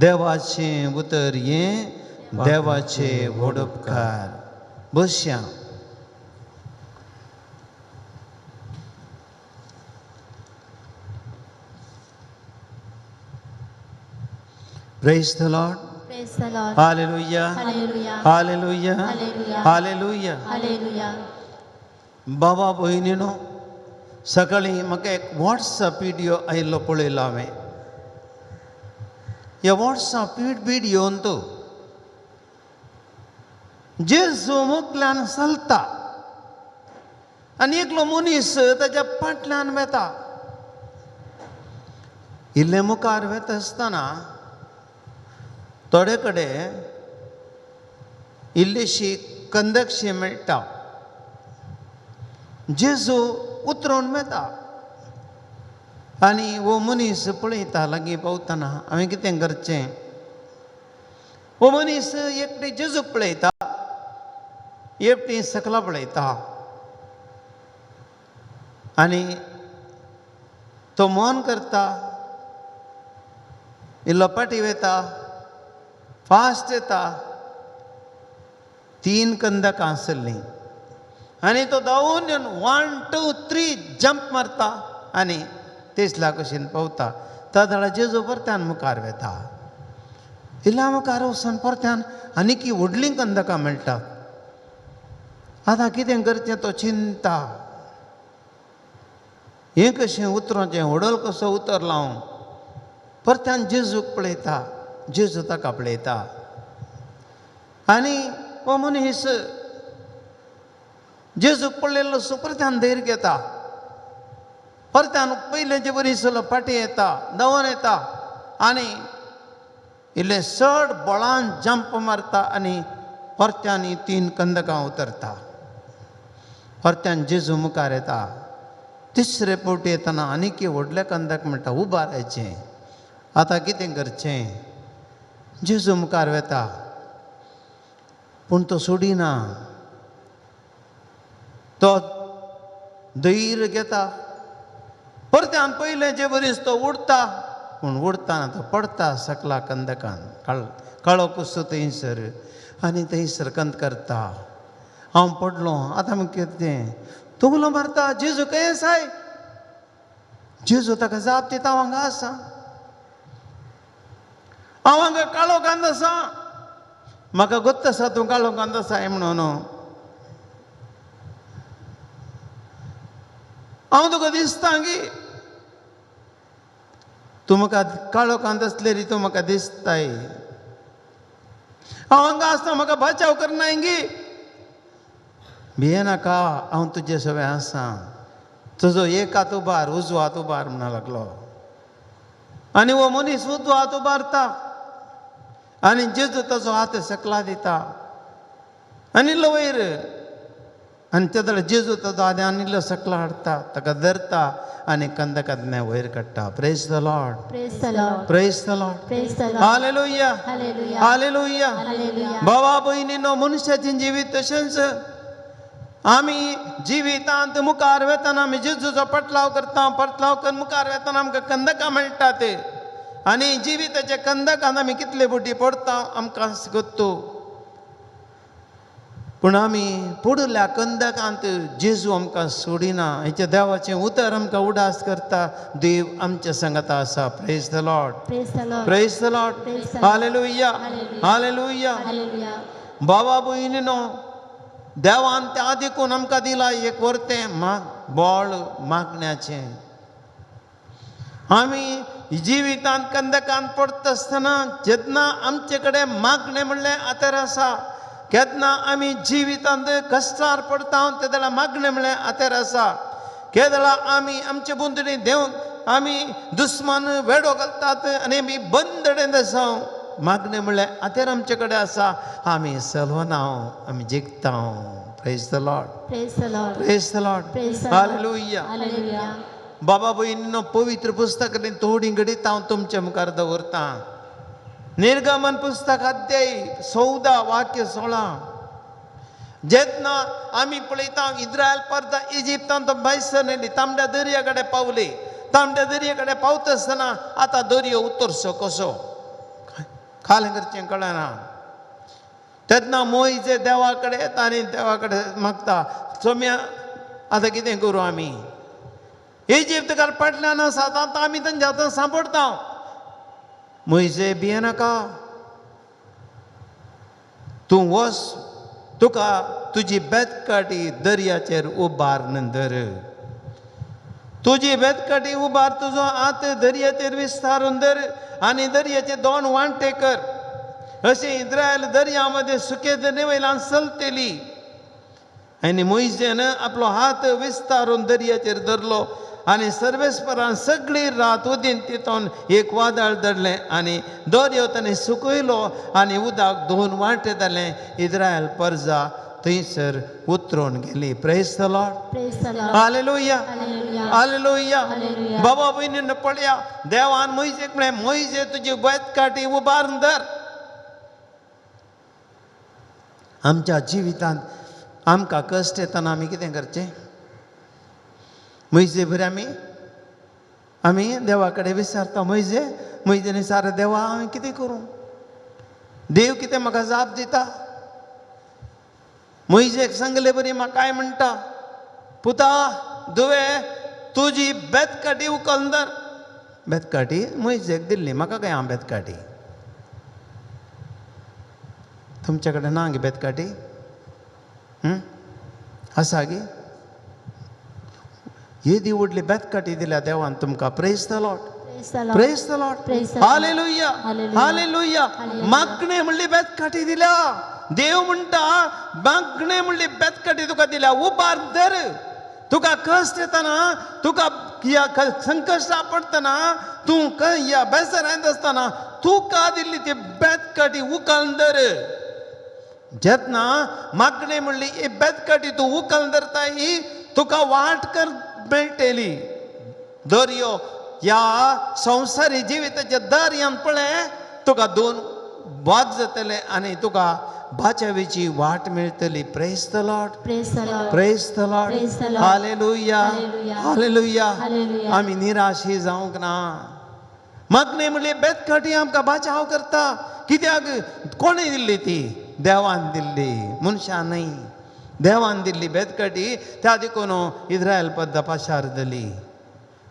देवाचें उतर हें देवाचे व्हड उपकार. बसया. Praise the Lord. Praise the Lord. Hallelujah. Hallelujah. Hallelujah. Hallelujah. Hallelujah. Hallelujah. बाबा भयणीनो, सकाळीं म्हाका एक वॉट्सएप विडियो आयिल्लो पळयलो हांवें. ह्या वॉट्सएप विडियोन तो जेजू मुखल्यान चलता आनी एकलो मनीस ताच्या फाटल्यान वेता. इल्ले मुखार वेता आसतना थोडे कडेन इल्लीशी कंदकशी मेळटा. जेजू उतरोवन वेता आनी हो मनीस पळयता लागीं पावतना हांवें कितें करचें. हो मनीस एकटी जेजूक पळयता, एकटी सकला पळयता आनी तो मौन करता. इल्लो फाटीं वेता, फास्ट येता. 3 कंदकां आसलीं आनी तो धांवून येवन 1 2 3 जंप मारता आनी तेसला कशीन पावता. त्या जेजू परत्यान मुखार वेता. इल्ल्या मुखार वचून परत्यान आनीक व्हडलीं कंदकां मेळटात. आतां कितें करचें तो चिंता. हें कशें उतरोचें, व्हडल कसो उतरला हांव. परत्यान जेजूक पळयता, जेजू ताका पळयता आनी हो मनीस जेजूक पळयल्लो सो परत्यान धैर्य घेता. परत्यान पयलेचे वरी सलो फाटीं येता, धांवून येता आनी इल्लें चड बळान जंप मारता आनी परत्यान 3 कंदकां उतरता. परत्यान जेजू मुखार येता. तिसरे फावटी येतना आनीक व्हडले कंदक म्हणटा उबारायचें. आतां कितें करचें. जेजू मुखार वेता पूण तो सोडिना. तो धैर्य घेता. परत्यान पयलें वरीच तो उडता पूण उडताना तो पडता सकला कंदकान. काळो कुसो थंयसर आनी थंयसर कंद करता. हांव पडलो आतां मागीर कितें. तो उलो मारता, जेजू खंय आसाय. जेजू ताका जाप दिता, हांव हांगा आसा, हांव हांगा काळो कांद आसा, म्हाका गोत्त आसा तूं काळो कांद आसाय म्हणून. हांव तुका दिसता की तूं म्हाका काळो कांद आसलेरी तूं म्हाका दिसताय. हांव हांगा आसता, म्हाका बचाव करनाय गी. भियेनाका, हांव तुजे सवें आसा. तुजो एक हात उबार, उजवो हात उबार म्हणा लागलो आनी हो मनीस उजवो हात उबारता आनी जेजू ताजो हात सकला दिता आनी इल्लो वयर आनी तेदळ जेजू ताजो हात आनी इल्लो सकला हाडटा, ताका धरता आनी कंदकांतल्यान वयर काडटा. Praise the Lord. Praise the Lord. Praise the Lord. Praise the Lord. Hallelujah. Hallelujah. Hallelujah. Hallelujah. बाबा भयणीनो, मनशाचें जिवीत तशेंच आमी जिवितांत मुखार वेतना आमी जेजूचो पटलाव करता. पटलाव करून मुखार वेतना आमकां कंदकां मेळटात आनी जिविताच्या कंदकांत आमी कितले बोटी पडटा आमकां गोत्तू. पूण आमी पडल्या कंदकांत जेजू आमकां सोडिना. हेच्या देवाचें उतर आमकां उडास करता. देव आमच्या संगता आसा. Praise the Lord. Praise the Lord. Praise the Lord. Praise the Lord. Hallelujah. Hallelujah. Hallelujah. Hallelujah. बाबा भयणीनो, देवान त्या देखून आमकां दिला एक वर्तें बोळ मागण्याचें. आमी जिवितांत कंदकांत पडटा आसतना जेन्ना आमचे कडेन मागणें म्हणलें आतर आसा, केन्ना आमी जिवितांत कश्टार पडटा तेदळा मागणें म्हणलें आतर आसा. केदळा आमी आमचे बुंदणी देवन आमी दुस्मान वेडो घालतात आनी आमी बंदडेंत आसा. मागणें म्हणलें आतेर आमचे कडेन आसा. आमी सलवना, आमी जिखता. Praise the Lord. Praise the Lord. Praise the Lord. Praise the Lord. Hallelujah. Hallelujah. बाबा भयणीनो, पवित्र पुस्तक थोडी घडीत हांव तुमच्या मुखार दवरतां. निर्गमन पुस्तक अध्याय 14 वाक्य 16. जेन्ना आमी पळयता इज्रायल परत इजिप्तांत भायसर येयली, तांबड्या दर्या कडेन पावली. तांबड्या दर्या कडेन पावता आसतना आतां दर्यो उतरचो कसो खालें करचें कळना. तेन्ना मोयजे देवा कडेन येता आनी देवा कडेन मागता, सोम्या आतां कितें करूं आमी, इजिप्तकार फाटल्यान आसा, आतां आमी तांच्या हातान सांपडटा. मोयजे भियेनाका, तूं वच, तुका तुजी बेतकाटी दर्याचेर उबार नंतर, तुजी बेतकाटी उबार, तुजो हात दर्याचेर विस्तारून धर आनी दर्याचे दोन वांटे कर. अशें इज्रायल दर्या मदें सुके दर्या वयल्यान चलतली. आनी मोयजेन आपलो हात विस्तारून दर्याचेर धरलो आनी सर्वेस्परान सगळी रात उदीन तितून एक वादळ धरलें आनी दर्यो ताणें सुकयलो आनी उदक दोन वांटे जालें. इज्रायल परजा थंयसर उतरून गेली. Praise the Lord. Hallelujah, hallelujah. बाबा भयणीन पळया, देवान मोयजेक म्हळें, मोयजे तुजी बेतकाठी उबारून धर. आमच्या जिवितांत आमकां कश्ट येतना आमी कितें करचें? मोयजे बरें आमी आमी देवा कडेन विचारता, मोयजे मोयजे विचार देवा हांवें कितें करूं, देव कितें म्हाका जाप दिता? मोयजेक सांगले बरी म्हाका काय म्हणटा, पुता दुवे तुजी बेतकाठी उखल धर. बेतकाठी मोयजेक दिल्ली, म्हाका काय हांव बेतकाठी, तुमच्या कडेन ना गे बेतकाठी? आसा गे? येदी व्हडली बेतकाठी दिल्या देवान तुमकां. Praise the Lord, praise the Lord, hallelujah, hallelujah. मागणें म्हणली बेतकाठी दिल्या देव म्हणटा, मागणें म्हणली बेतकाठी तुका दिल्या, उबार धर. तुका कश्ट येतना, तुका संकश्ट पडटना, तूं ह्या बेजारांत आसतना तुका दिल्ली ती बेतकाठी उखल धर. जेन्ना मागणें म्हणली ही बेतकाठी तूं उखल धरता, ही तुका वाट कर मेळटली. दर्यो ह्या संवसारी जिविताच्या दर्यान पळय तुका दोन वाग जातले आनी तुका बाचावेची वाट मेळटली. Praise the Lord, praise the Lord, hallelujah, hallelujah. आमी निराशी जावंक ना. मागणें म्हणली बेतकाठी आमकां बाचाव करता. कित्याक? कोणें दिल्ली ती? देवान दिल्ली, मनशान न्हय, देवान दिल्ली बेतकाठी. त्या देखून इज्रायल पद्द पाशार जाली.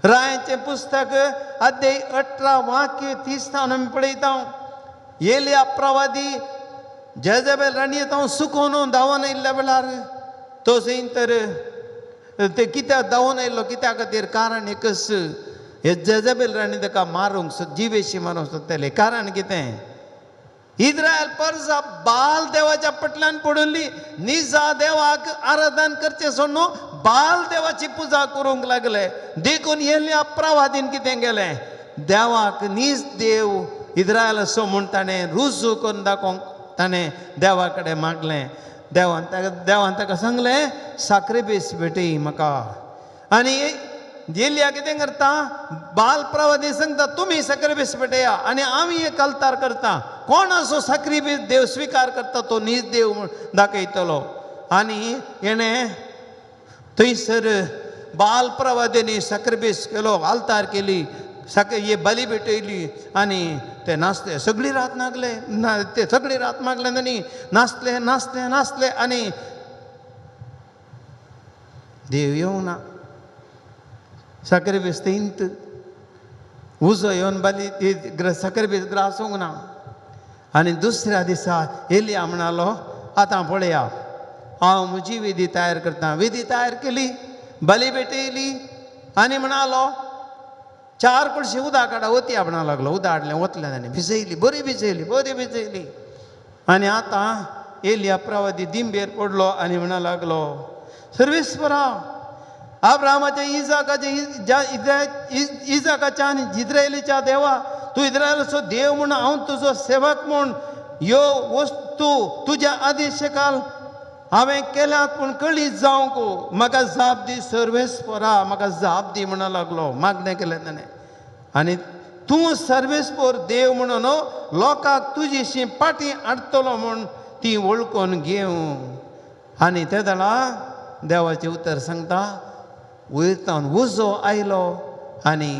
रायाचें पुस्तक अध्याय 18 वाक्य 30 आमी पळयता. एलिया प्रवादी जेजबेल राणयेंत हांव सुकोवन धांवन आयिल्ल्या वेळार तो थंय तर ते कित्याक धांवन आयिल्लो, कित्या खातीर? कारण एकच, हे जेजबेल राणी ताका मारूंक जिवेशी मारूंक सोदताले. कारण कितें? इज्रायल परजा बाल देवाच्या पटल्यान पडुल्ली, निजा देवाक आराधन करचें सोडून बाल देवाची पुजा करूंक लागले. देखून एलिया प्रवादीन कितें केलें? देवाक नीज देव इज्रायल असो म्हूण ताणें रुजू करून दाखोवंक ताणें देवा कडेन मागलें. देवान ताका देवान ताका सांगलें, साक्रिफीस भेटय म्हाका. आनी एलिया कितें करता? बाल प्रवादी सांगता, तुमी साक्रिफीस भेटया आनी आमी एक अल्तार करता. कोण असो साक्रिफीस देव स्विकार करता तो नीज देव म्हूण दाखयतलो. आनी हेणें थंयसर बाल प्रवाद्यांनी साक्रिफीस केलो, आल्तार केली, हे बली भेटयली आनी ते नाचले सगळी रात नागले ना, ते सगळी रात मागले आनी नाचले नाचले नाचले आनी देव येवंक ना. साक्रिफीस थंयत उजो येवन बली साक्रिफीस ग्रासूंक ना. आनी दुसऱ्या दिसा एलिया म्हणालो, आतां पळया हांव म्हजी विधी तयार करता. विधी तयार केली, बली भेटयली आनी म्हणालो, 4 कळशी उदक काडा, ओतया म्हणा लागलो. उदक हाडलें, ओतलें ताणें, भिजयली, बरी भिजयली, बरी भिजयली. आनी आतां एलिया प्रवादी दिंबेर पडलो आनी म्हणा लागलो, सर्वेस्परा, आब्रामाच्या इजाकाच्या इजाकाच्या आनी इज्रायलीच्या देवा, तूं इज्रायलाचो देव म्हूण हांव तुजो सेवक म्हूण ह्यो वस्तू तुज्या आदेशकाल हांवें केल्यात, पूण कळीत जावंक म्हाका जाप दी सर्वेस्परा, म्हाका जाप दी म्हणून लागलो. मागणें केलें ताणें. आनी तूं सर्वेस्पर देव म्हणून लोकांक तुजीशी पाटी हाडटलो म्हूण ती वळखून घेवं. आनी ते दळा देवाचें उतर सांगता वयतान उजो आयलो आनी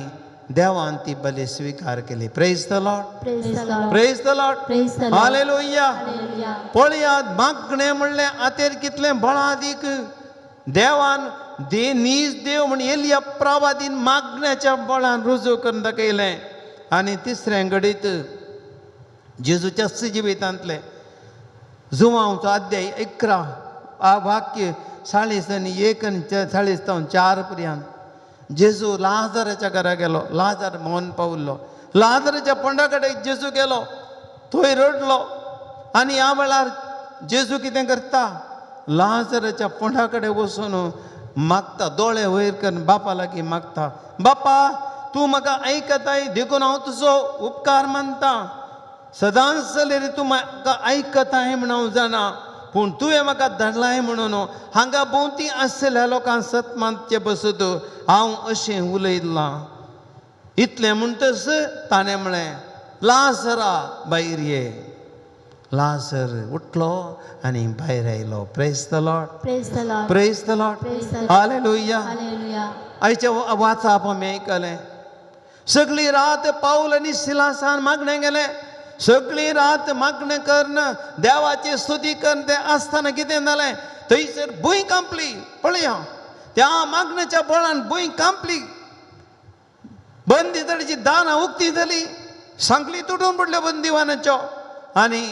देवान ती बली स्विकार केली. Praise the Lord. Praise the Lord. Praise the Lord. Praise the Lord. Hallelujah. Hallelujah. पळयात मागणें म्हणलें आतेर कितलें बळादीक देवान दे नीज देव म्हण एलिया प्रवादीन मागण्याच्या बळान रुजू करून दाखयलें. आनी तिसरें घडीत जेजूच्याच जिवितांतलें जुवांवचो अध्याय 11 वाक्य 40 आनी 1 आनी 40 जावन 4 पर्यंत जेजू लाजराच्या घरा गेलो. लाजर मौन पावल्लो. लाजराच्या फोंडा कडेन जेजू गेलो, थंय रडलो. आनी ह्या वेळार जेजू कितें करता, लाजराच्या फोंडा कडेन वचून मागता, दोळे वयर करून बापा लागीं मागता, बापा तूं म्हाका आयकताय देखून हांव तुजो उपकार मानता. सदांच जाल्यार तूं म्हाका आयकताय म्हूण हांव जाणा, पूण तुवें म्हाका धाडलाय म्हणून हांगा भोंवती आसलेल्या लोकांक सत मानचे बसत हांव अशें उलयलां. इतलें म्हणटच ताणें म्हळें, लाजरा भायर ये. लाजर उठलो आनी भायर आयलो. Praise the Lord. Praise the Lord. Praise the Lord. Praise the Lord. Hallelujah. Hallelujah. आयचें वाचप आमी आयकलें. सगळी रात पावल आनी सिलासान मागणें गेलें. सगळी रात मागणें करून देवाची स्तुती करून तें आसतना कितें जालें, थंयसर भूंय कांपली. पळया त्या मागण्याच्या बळान भूंय कांपली, बंदी जालीची दारां उक्ती जाली, सांखळी तुटून पडल्यो बंदिवानाच्यो. आनी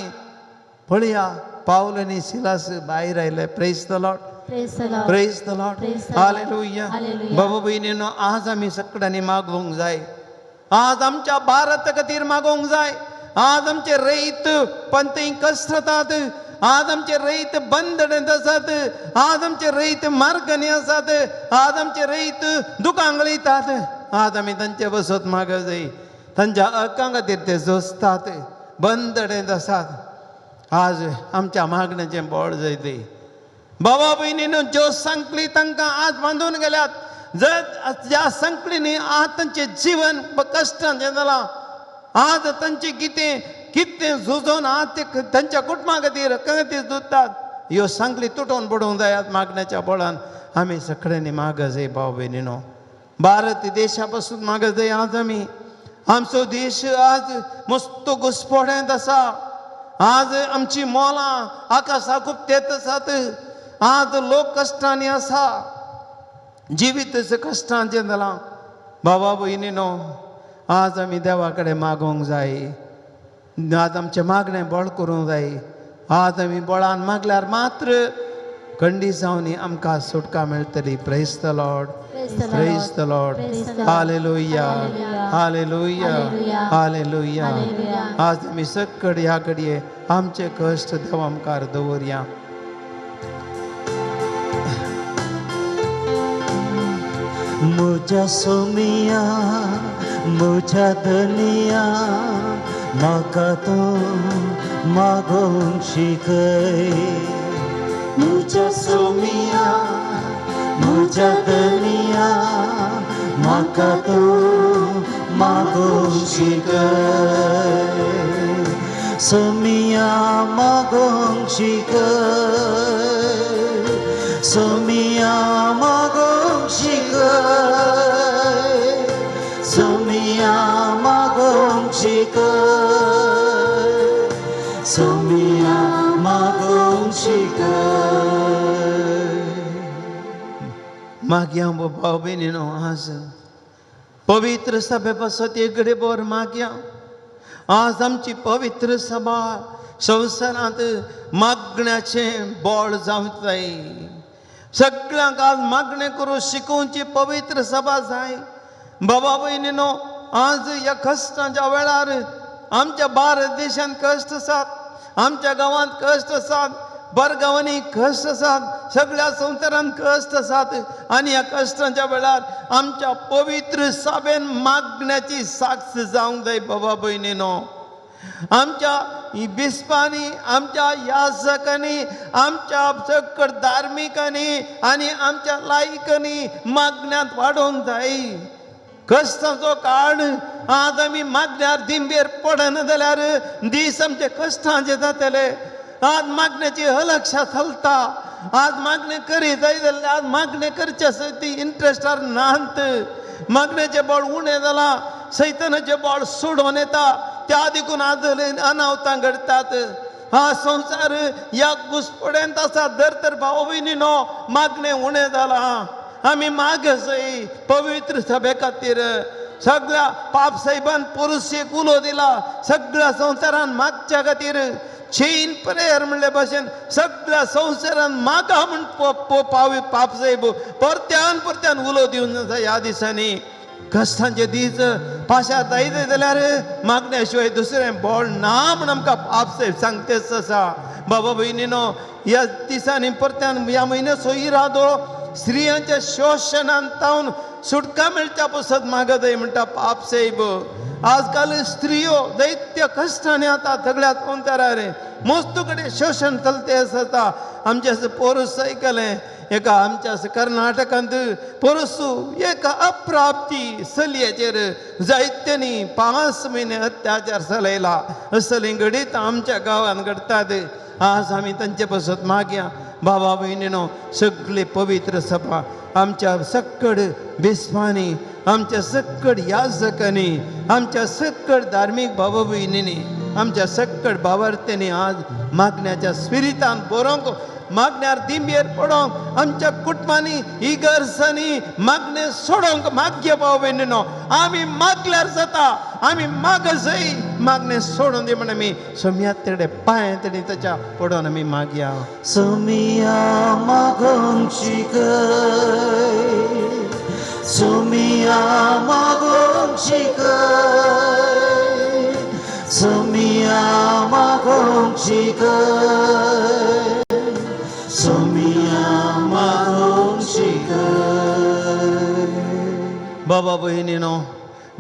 पळया पावल आनी सिलास भायर आयले. Praise the Lord. Praise the Lord. Praise the Lord. Praise the Lord. Hallelujah. Hallelujah. बाबा भयणीनो, आज आमी सगळ्यांनी मागोवंक जाय. आज आमच्या भारता खातीर मागोवंक जाय. आज आमचे रयत पंथी कश्टतात, आज आमचे रयत बंदडेंत आसात, आज आमचे रयत मार्गांनी आसात, आज आमचे रयत दुकां गळयतात. आज आमी तांचे बसत माग जाय, तांच्या हक्कां खातीर ते झोजतात, बंदडेंत आसात. आज आमच्या मागण्याचें बळ जाय ते. बाबा भयणीनो, ज्यो सांकली तांकां आज बांदून गेल्यात, जर ज्या सांकळींनी आज तांचें जिवन कश्टांचें जालां, आज तांचें कितें कितें झुजोवन आज ते तांच्या कुटुंबा खातीर हक्का खातीर झुजतात. ह्यो सांकली तुटोवन पडोवंक जायात मागण्याच्या बळान. आमी सगळ्यांनी माग जाय भाव भयणीनो. भारत देशा पासून माग जाय. आज आमी आमचो देश आज मस्त घुस्पोड्यांत आसा. आज आमची मोलां आकाशा खूब तेत आसात. आज लोक कश्टांनी आसा, जिवीत कश्टांचें जालां. बाबा भयणीनो, आज आमी देवा कडेन मागोवंक जाय. आज आमचें मागणें बळ करूंक जाय. आज आमी बळान मागल्यार मात्र खंडीत जावन आमकां सुटका मेळटली. Praise the Lord. Praise the Lord. Hallelujah. Hallelujah. Hallelujah. आज आमी सकड ह्या घडये आमचे कश्ट देवा मुखार दवरया. मुझा सोमिया मुझा धनिया म्हाका तूं मागोवंक शिकय. मुझा सोमिया मुझा धनिया म्हाका तूं मागोवंक शिकय. सोमिया मागोवंक शिकय, सोमिया मागोवंक शिकय, सोमिया मागोवंक शिकय, सोमिया मागोवंक शिकय. मागया भाव भयणीनो, आज पवित्र सभे पासत एक घडये बर मागया. आज आमची पवित्र सभा संवसारांत मागण्याचें बळ जावंक जाय. सगळ्यांक आज मागणें करून शिकोवची पवित्र सभा जाय. बाबा भयणीनो, आज ह्या कश्टांच्या वेळार आमच्या भारत देशांत कश्ट आसात, आमच्या गांवांत कश्ट आसात, बरगांवांनी कश्ट आसात, सगळ्या संवसारांत कश्ट आसात. आनी ह्या कश्टांच्या वेळार आमच्या पवित्र सभेन मागण्याची साक्ष जावंक जाय. बाबा भयणीनो, आमच्या बिस्पांनी, आमच्या याजकांनी, आमच्या सकड धार्मिकांनी आनी आमच्या लायकांनी मागण्यांत वाडोवंक जाय. कश्टांचो काळ आज आमी मागल्यार दिंबेर पडना जाल्यार दीस आमचे कश्टांचे जातले. आज मागण्याची अलक्षा चलता. आज मागणें करी जाय जाल्यार आज मागणें करचें आसा ती इंट्रस्टार नात. मागण्याचें बळ उणें जालां, सैतनाचें बळ सोडोवन येता, त्या देखून आज अनावतां घडटात. हा संवसार ह्या घुसपड्यांत आसा. दर तर भाव भयणीनो मागणें उणें जालां. आमी मागसय पवित्र सभे खातीर सगळ्या पाप साहेबान पोरुसेक उलो दिला, सगळ्या संवसारान मागच्या खातीर चेन प्रेयर म्हणले भाशेन सगळ्या संवसारान मागा म्हण पावी पाप साहेब परत्यान परत्यान उलो दिवन आसा. ह्या दिसांनी कश्टांचे दीस पाशार जायते जाल्यार मागण्या शिवाय दुसरें बळ ना म्हण आमकां पाप साहेब सांगतेच आसा. बाबा भयणीनो ह्या दिसांनी परत्यान ह्या म्हयन्याचो इरादो स्त्रियांच्या शोशणान तावन सुटका मेळच्या पसत मागत म्हणटा पाप साहेब. आजकाल स्त्रियो दैत्य कश्टांनी आतां सगळ्या संवसारार मस्त कडेन शोशण चलते आसता. आमच्या पोरस आयकलें एका आमच्या कर्नाटकांत पोरसू एका अप्राप्ती चलयेचेर जायत्यांनी 5 म्हयने अत्याचार चलयला. असलें घडीत आमच्या गांवांत घडटात. आज आमी तांचे पसत मागया बाबा भयणीनो सगळे पवित्र सभा आमच्या सक्कड बेस्वानी, आमच्या सक्कड याजकांनी, आमच्या सक्कड धार्मीक बाबा भयणींनी, आमच्या सक्कड बाबार्थ्यांनी आज मागण्याच्या स्पिरितान बरोवंक, मागण्यार दिंबेर पडोवंक, आमच्या कुटुंबांनी इगर्जांनी मागणें सोडोवंक मागया भाव भयणीनो. आमी मागल्यार जाता, आमी मागसय मागणें सोडून दी म्हण आमी सोम्या तेडे पांय तेणी ताच्या पडोवन आमी मागया. सोमिया मागोंक शिकय, सोमिया मागोंक शिकय, सोमिया मागोंक शिकय, सोमिया मागोंक शिकय. बाबा भयणीनो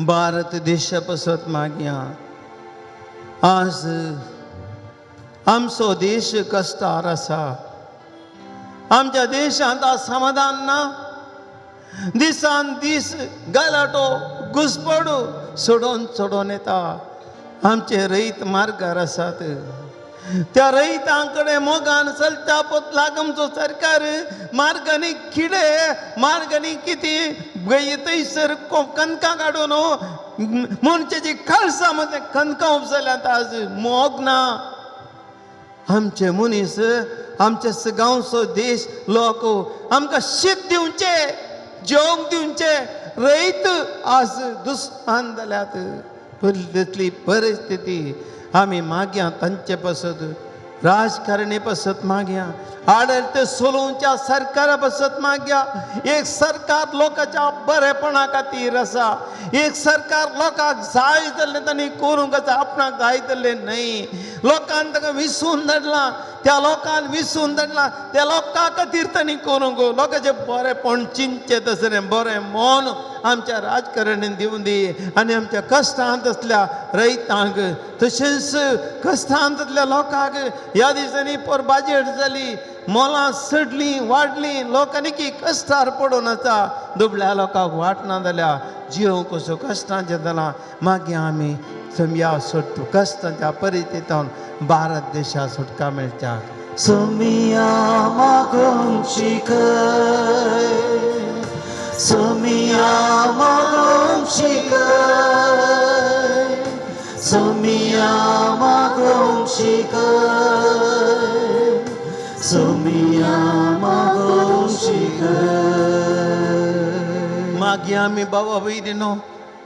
भारत देशा पसत मागया. आज आमचो देश कश्टार आसा. आमच्या देशांत आज समाधान ना. दिसान दीस गलाटो घुसपडू सोडोवन सोडोवन येता. आमचे रयत मार्गार आसात. त्या रयतां कडेन मोगान चलता पोतलाक आमचो सरकार मार्गांनी किडे मार्गांनी कितें थंयसर कणकां काडून मनशाची काळसां मदें कणकां उपजल्यांत. आज मोग ना. आमचे मनीस आमचे गांवचो देश लोक आमकां शीत दिवचे, जेवंक दिवचे रयत आज दुस्मान जाल्यात. तसली परिस्थिती आमी मागया तांचे पासत, राजकारणी पासत मागया, आडते सोलोवच्या सरकारा पासत मागया. एक सरकार लोकांच्या बरेपणा खातीर आसा. एक सरकार लोकांक जाय जाल्लें तांणी करूंक आसा, आपणाक जाय जाल्लें न्हय. लोकांक ताका विसून धाडलां, त्या लोकांक विसून धाडलां, त्या लोकां खातीर तांणी करूंक. लोकांचें बरेपण चिंतचें तसलें बरें मन आमच्या राजकारण्यान दिवन दी आनी आमच्या कश्टांत आसल्या रयतांक तशेंच कश्टांत आसल्या लोकांक. ह्या दिसांनी पोर बाजेट जाली, मोलां चडलीं वाडलीं, लोकांनी की कश्टार पडून आसा. दुबळ्या लोकांक वाटना जाल्या जिवंक कसो कश्टांचें जालां. मागीर आमी ह्या सोड कश्टांच्या परिस्थितींत भारत देशा सुटका मेळच्या. सोमिया मागोंक शिकय, सोमिया मागोंक शिकय, सोमिया मागोंक शिकय, सोमिया मागोंक शिकय. मागीर आमी बाबा भयणीनो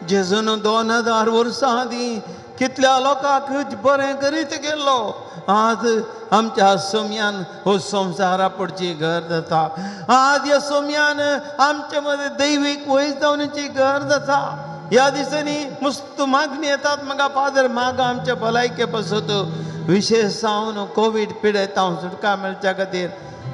जेजून 2000 वर्सां आदीं कितल्या लोकांक बरें करीत गेल्लो. आज आमच्या सोम्यान हो संवसारा पडची गरज आसा. आज ह्या सोम्यान आमचे मदें दैवीक वैजवणेची गरज आसा. ह्या दिसांनी मस्त मागणी येतात म्हाका, फादर मागा आमच्या भलायके पासत, विशेश जावन कोवीड पिडेत हांव सुटका मेळच्या खातीर.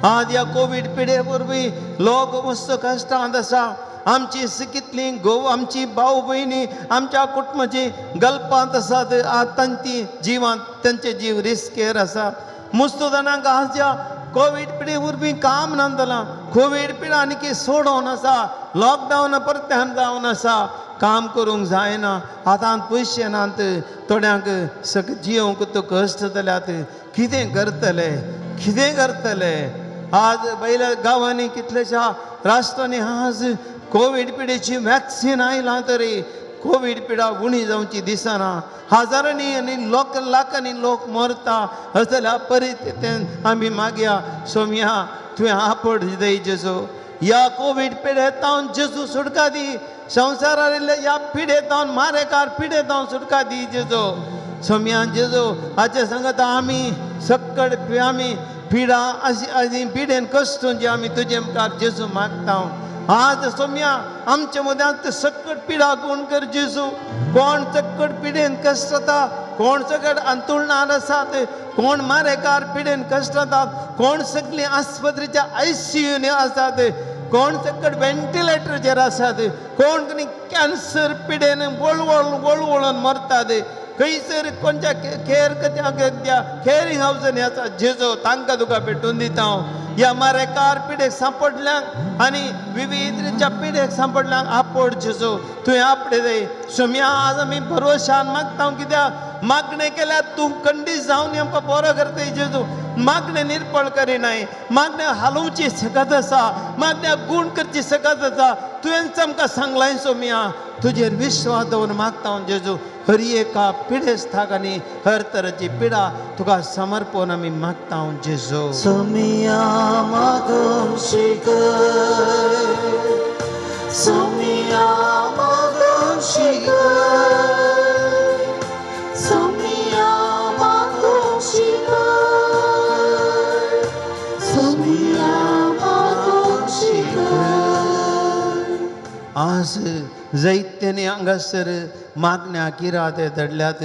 आज ह्या कोवीड पिडे वरवीं लोक मस्त कश्टांत आसा. आमची कितली घोव आमची भाव भयणी आमच्या कुटुंबाची गल्पांत आसात. आज तांची जिवांत तांचे जीव रिस्केर आसा. मस्त जाणांक आज ह्या कोवीड पिडे वरवीं काम ना जालां. कोवीड पिडा आनी सोडोवन आसा, लॉकडावन परत्यान जावन आसा, काम करूंक जायना, हातांत पयशे नात, थोड्यांक सग जियोंक तो कश्ट जाल्यात. कितें करतले, कितें करतले? आज बैल्या गांवांनी कितल्याश्या राष्ट्रांनी आज कोवीड पिडेची वॅक्सिन आयलां तरी कोवीड पिडा उणी जावची दिसना. हजारांनी आनी लोक लाखांनी लोक मरता. असल्या परिस्थितीन आमी मागया सोम्या तुवें आपड दिय जेजू. ह्या कोवीड पिडेतावन जेजू सुटका दी. संवसारार आयिल्ल्या ह्या पिडेतावन मारेकार पिडेतावन सुटका दी जेजू. सोम्या जेजू हाचे सांगता आमी सक्कड आमी पिडा अशी पिडेन कश्ट जे आमी तुजे मुखार जेजू मागता. आज सोम्या आमच्या मद्यांत सक्कट पिडा गुण कर जेजू. कोण चक्कट पिडेन कश्ट जाता, कोण सगळ अंतुळणार आसात, कोण मारेकार पिडेन कश्ट जातात, कोण सगळीं आस्पत्रेच्या आयसीयूनी आसात, कोण सकट व्हेंटिलेटरचेर आसात, कोण कॅन्सर पिडेन वळवळ वळवळून मरतात, खंयसर कोणच्या केअर केअरिंग हावजांनी आसा जेजो तांकां तुका भेटून दिता हांव. ह्या मारेकार पिडेक सांपडल्यांक आनी विविध पिडेक सांपडल्यांक आपोड जेजो तुवें आपडे दे. सोम्या आज आमी भरोशान मागता कित्याक मागणें केल्यार तूं खंडीत जावन आमकां बरो करताय जेजू. मागणें निर्पळ करिनाय, मागणें हालोवची शकत आसा, मागण्या गूण करची शकत आसा. तुवेंच आमकां सांगलाय सोम्या, तुजेर विश्वास दवरून मागता हांव जेजू. हर एका पिडेस्ताक आनी हर तरेची पिडा तुका समर्पण आमी मागता हांव जेजू. सोमिया मागूंक शिकय, सोमिया मागूंक शिकय, सोमिया मागूंक शिकय, सोमिया मागूंक शिकय. आज जैत्यानी हांगासर मागण्या किराते धाडल्यात.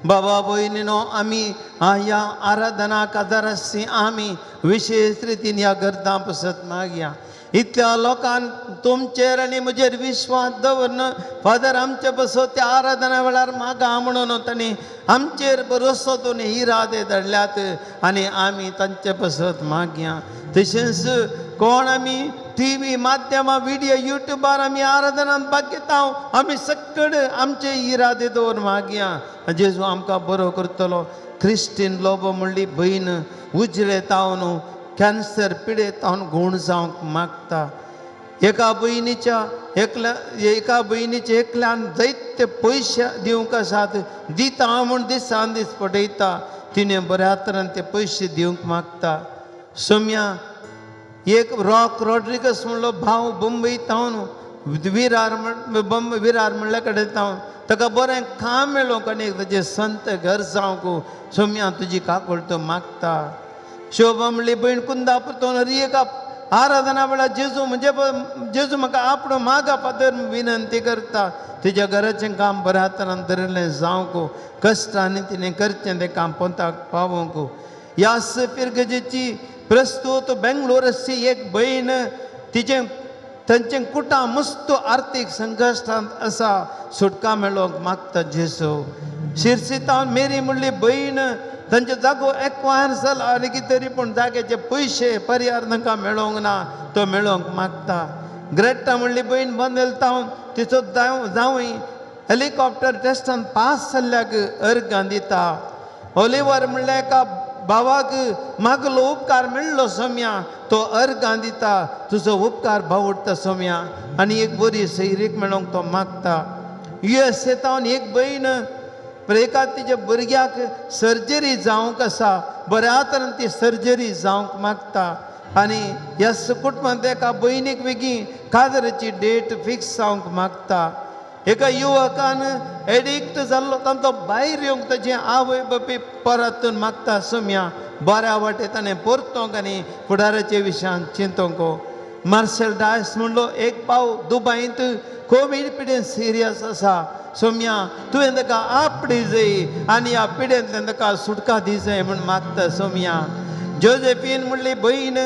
बाबा भयणीनो आमी ह्या आराधना कादारासी आमी विशेश रितीन ह्या गर्दां पसत मागया. इतल्या लोकांक तुमचेर आनी म्हजेर विश्वास दवरन फादर आमचे पसत त्या आराधना वेळार मागा म्हणून तांणी आमचेर भरोसो दोन इरादे धाडल्यात आनी आमी तांचे पसत मागया. तशेंच कोण आमी टी व्ही माध्यमां विडियो युट्यूबार आमी आराधनान भाग घेता, आमी सक्कड आमचे इरादे दवर मागया. जेजू आमकां बरो करतलो. क्रिस्टीन लोबो म्हणली भयण उजरे तावन कॅन्सर पिडेतावन गूण जावंक मागता. एका भयणीच्या एकल्या एका भयणीच्या एकल्यान जायते पयशे दिवंक आसात, दिता म्हूण दिसान दीस पटयता, तिणें बऱ्या तरान ते पयशे दिवंक मागता. सोम्या एक रॉक रॉड्रिगस म्हणलो भाव बंबई तावन विरार बंब विरार म्हणल्या कडेन तावन ताका बरें काम मेळोंक आनी ताजें संत घर जावंक सोम्या तुजी काकूळ तो मागता. शोभा म्हणली भयण कुंदापूर तो एका आराधना वेळार जेजू म्हणजे जेजू म्हाका आपणो मागा फादर विनंती करता. तिज्या घराचें काम बऱ्या तरान धरिल्लें जावंक कश्टांनी तिणें करचें तें काम पोंताक पावोवंक. ह्या पिरगजेची प्रस्तूत बेंगलोरची एक भयण तिजें तांचें कुटां मस्त आर्थीक संकश्टांत आसा, सुटका मेळोवंक मागता जेजू. शिरसीतावन मेरी म्हणली भयण तांचो जागो एक्वायर जाला आनी कितें तरी पूण जाग्याचे पयशे पर्यार तांकां मेळोवंक ना, तो मेळोवंक मागता. ग्रेटा म्हणली भयण बंदेलतावन तिचो जावंय हेलिकॉप्टर टेस्टान पास जाल्ल्याक अर्गां दिता. ओलिवर म्हणल्यार एका भावाक मागलो उपकार मेळ्ळो सोम्या, तो अर्गां दिता. तुजो उपकार भावडटा सोम्या आनी एक बरी सैरीक मेळोवंक तो मागता. यू एस एतावन एक भयण एका तिच्या भुरग्याक सर्जरी जावंक आसा, बऱ्या तरेन ती सर्जरी जावंक मागता. आनी ह्या कुटुंबांत एका भयणीक वेगीं कादराची डेट फिक्स जावंक मागता. एका युवकान एडिक्ट जाल्लो तांचो भायर येवंक ताजे आवय बापूय परतून मागता सोम्या बऱ्या वाटे ताणें परतोंक आनी फुडाराचे विशयान चिंतोंक. मार्शल डायस म्हणलो एक पाव दुबायंत कोवीड पिडेन सिरियस आसा, सोम्या तुवें ताका आपडी जाय आनी ह्या पिडेंतल्यान ताका सुटका दी जाय म्हूण मागता सोम्या. जोजेफीन म्हणली भयण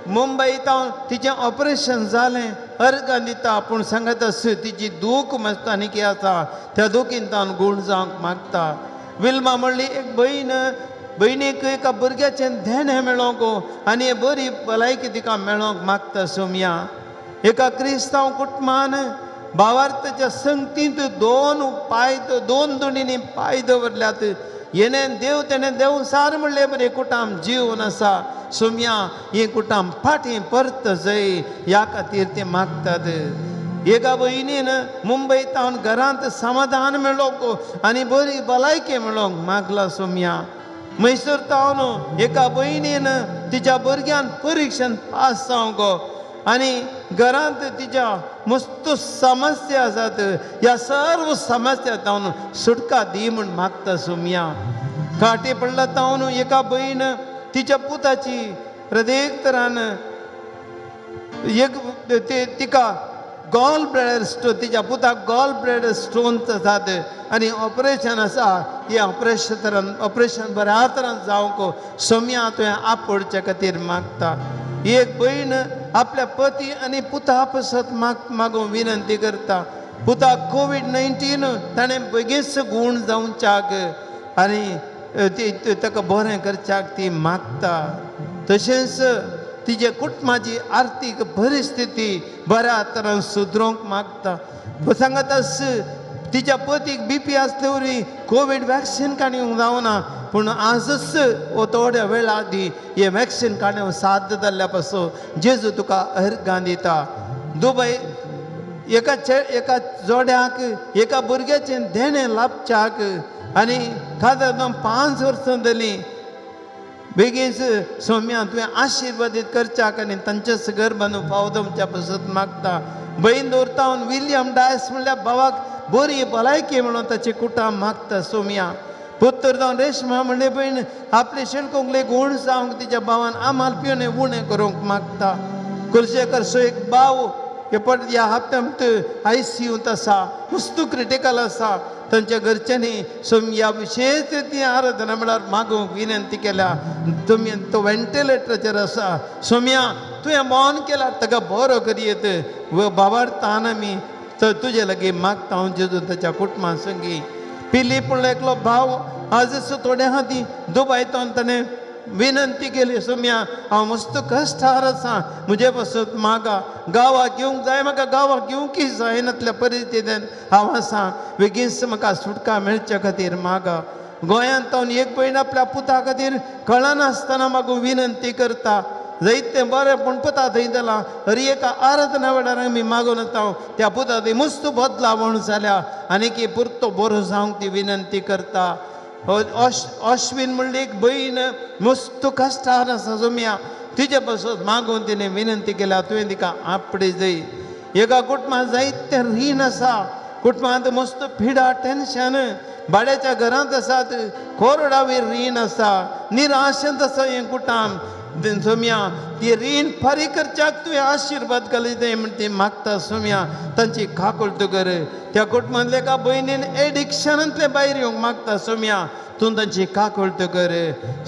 मुंबय तावन तिचें ऑपरेशन जालें, अर्गां दिता पूण सांगत आस तिची दूख मस्त आनी कितें आसा त्या दुखीन तावन गूण जावंक मागता. विल्मा म्हणली एक भयण भयणीक एका भुरग्याचें धेणें मेळोवंक आनी बरी भलायकी तिका मेळोवंक मागता सोम्या. एका क्रिस्तांव कुटुंबान भावार्थाच्या संगतींत दोन पांय दोन दोणींनी पांय दवरल्यात, येणे देव तेणें देव सार म्हणलें बरें कुटाम जीवन आसा सोम्या हें कुटाम फाटीं परत जय ह्या खातीर ते मागतात. एका भयणीन मुंबय तावन घरांत समाधान मेळोंक आनी बरी भलायकी मेळोंक मागला सोम्या. मैसूर तावन एका भयणीन तिच्या भुरग्यान परिक्षेन पास जावंक आनी घरांत तिच्या मस्त समस्या आसात ह्या सर्व समस्या तावन सुटका दी म्हूण मागता सोम्या. काटे पडला तावन एका भयण तिच्या पुताची प्रत्येक तरान एक ते तिका गॉल ब्लॅडर स्टोन तिच्या पुताक गॉल ब्लॅडर स्टोन आसात आनी ऑपरेशन आसा हें ऑपरेशन ऑपरेशन बऱ्या तरान जावंक सोम्या तुवें आपोवच्या खातीर मागता. एक भयण आपल्या पती आनी पुता पासत मागूंक विनंती करता. पुताक कोवीड-19 ताणें बेगीच गूण जावच्याक आनी ती ताका बरें करच्याक ती मागता. तशेंच तिजे कुटुंबाची आर्थीक परिस्थिती बऱ्या तरान सुदरूंक मागता. सांगतास तिच्या पतीक बीपी आसले वरी कोवीड वॅक्सीन काडूंक जावना पूण आजच वो थोड्या वेळा आदीं हें वॅक्सीन काडूंक साध्य जाल्ल्या पासून जेजू तुका अर्गां दिता. दुबय एका एका जोड्याक एका भुरग्याचें देणें लाभच्याक आनी खादार 5 वर्सां जालीं बेगीन सोम्या तुवें आशिर्वादीत करच्याक आनी तांचेच घर बांदून फावो तुमच्या पासत मागता. बहीण दवरता विलियम डायस म्हणल्यार भावाक बरी भलायकी म्हणून ताची कुटां मागता सोम्या. पुत्र जावन रेशमा म्हणले भयण आपले शेणकोंकले गूण जावंक तिच्या भावान आमाल पिवन उणें करूंक मागता. कुर्शेकर सो एक भाव हे पट ह्या हप्त्यांत आयसीयूंत आसा मस्तू क्रिटिकल आसा तांच्या घरच्यांनी सोम्या विशेश ती आराधना म्हळ्यार मागूंक विनंती केल्या. तुमी तो वेंटिलेटराचेर आसा सोम्या तुवें मौन केला ताका बरो करयेत बाबार तान आमी तर तुजे लागीं मागता हांव जेजू ताच्या कुटुंबा संगी. पिली म्हणलो एकलो भाव आजच थोड्या हाती दुबाय ताणें विनंती केली सोम्या हांव मस्त कश्टार आसा म्हजे पासत मागा गांवाक घेवंक जाय म्हाका गांवाक घेवंकय जायनातल्या परिस्थितीन हांव आसा बेगीनच म्हाका सुटका मेळच्या खातीर मागा. गोंयांत तावन एक भयण आपल्या पुता खातीर कळनासतना मागूं विनंती करता. जायतें बरें पूण पुता थंय जालां हर एका आराधना वेळार आमी मागून वता त्या पुता थंय मस्त बदलावण जाल्या आनी की पुरतो बरो जावंक ती विनंती करता. अश्विन म्हणली एक भयण मस्त कश्टार आसा सोम्या तिजे पासत मागून तिणें विनंती केल्या तुवें तिका आपडे जाय. एका कुटुंबांत जायतें रीण आसा कुटुंबांत मस्त पिडा टेन्शन भाड्याच्या घरांत आसात कोरडावेर रीण आसा निराशेंत आसा हें कुटाम सोम्या ती रीण फारीक करच्याक तुवें आशिर्वाद घाली म्हण ती मागता सोम्या तांची काकुळट कर. त्या कुटुंबांतल्या एका भयणीन एडिक्शनांतले भायर येवंक मागता सोम्या तूं तांची काकुळट कर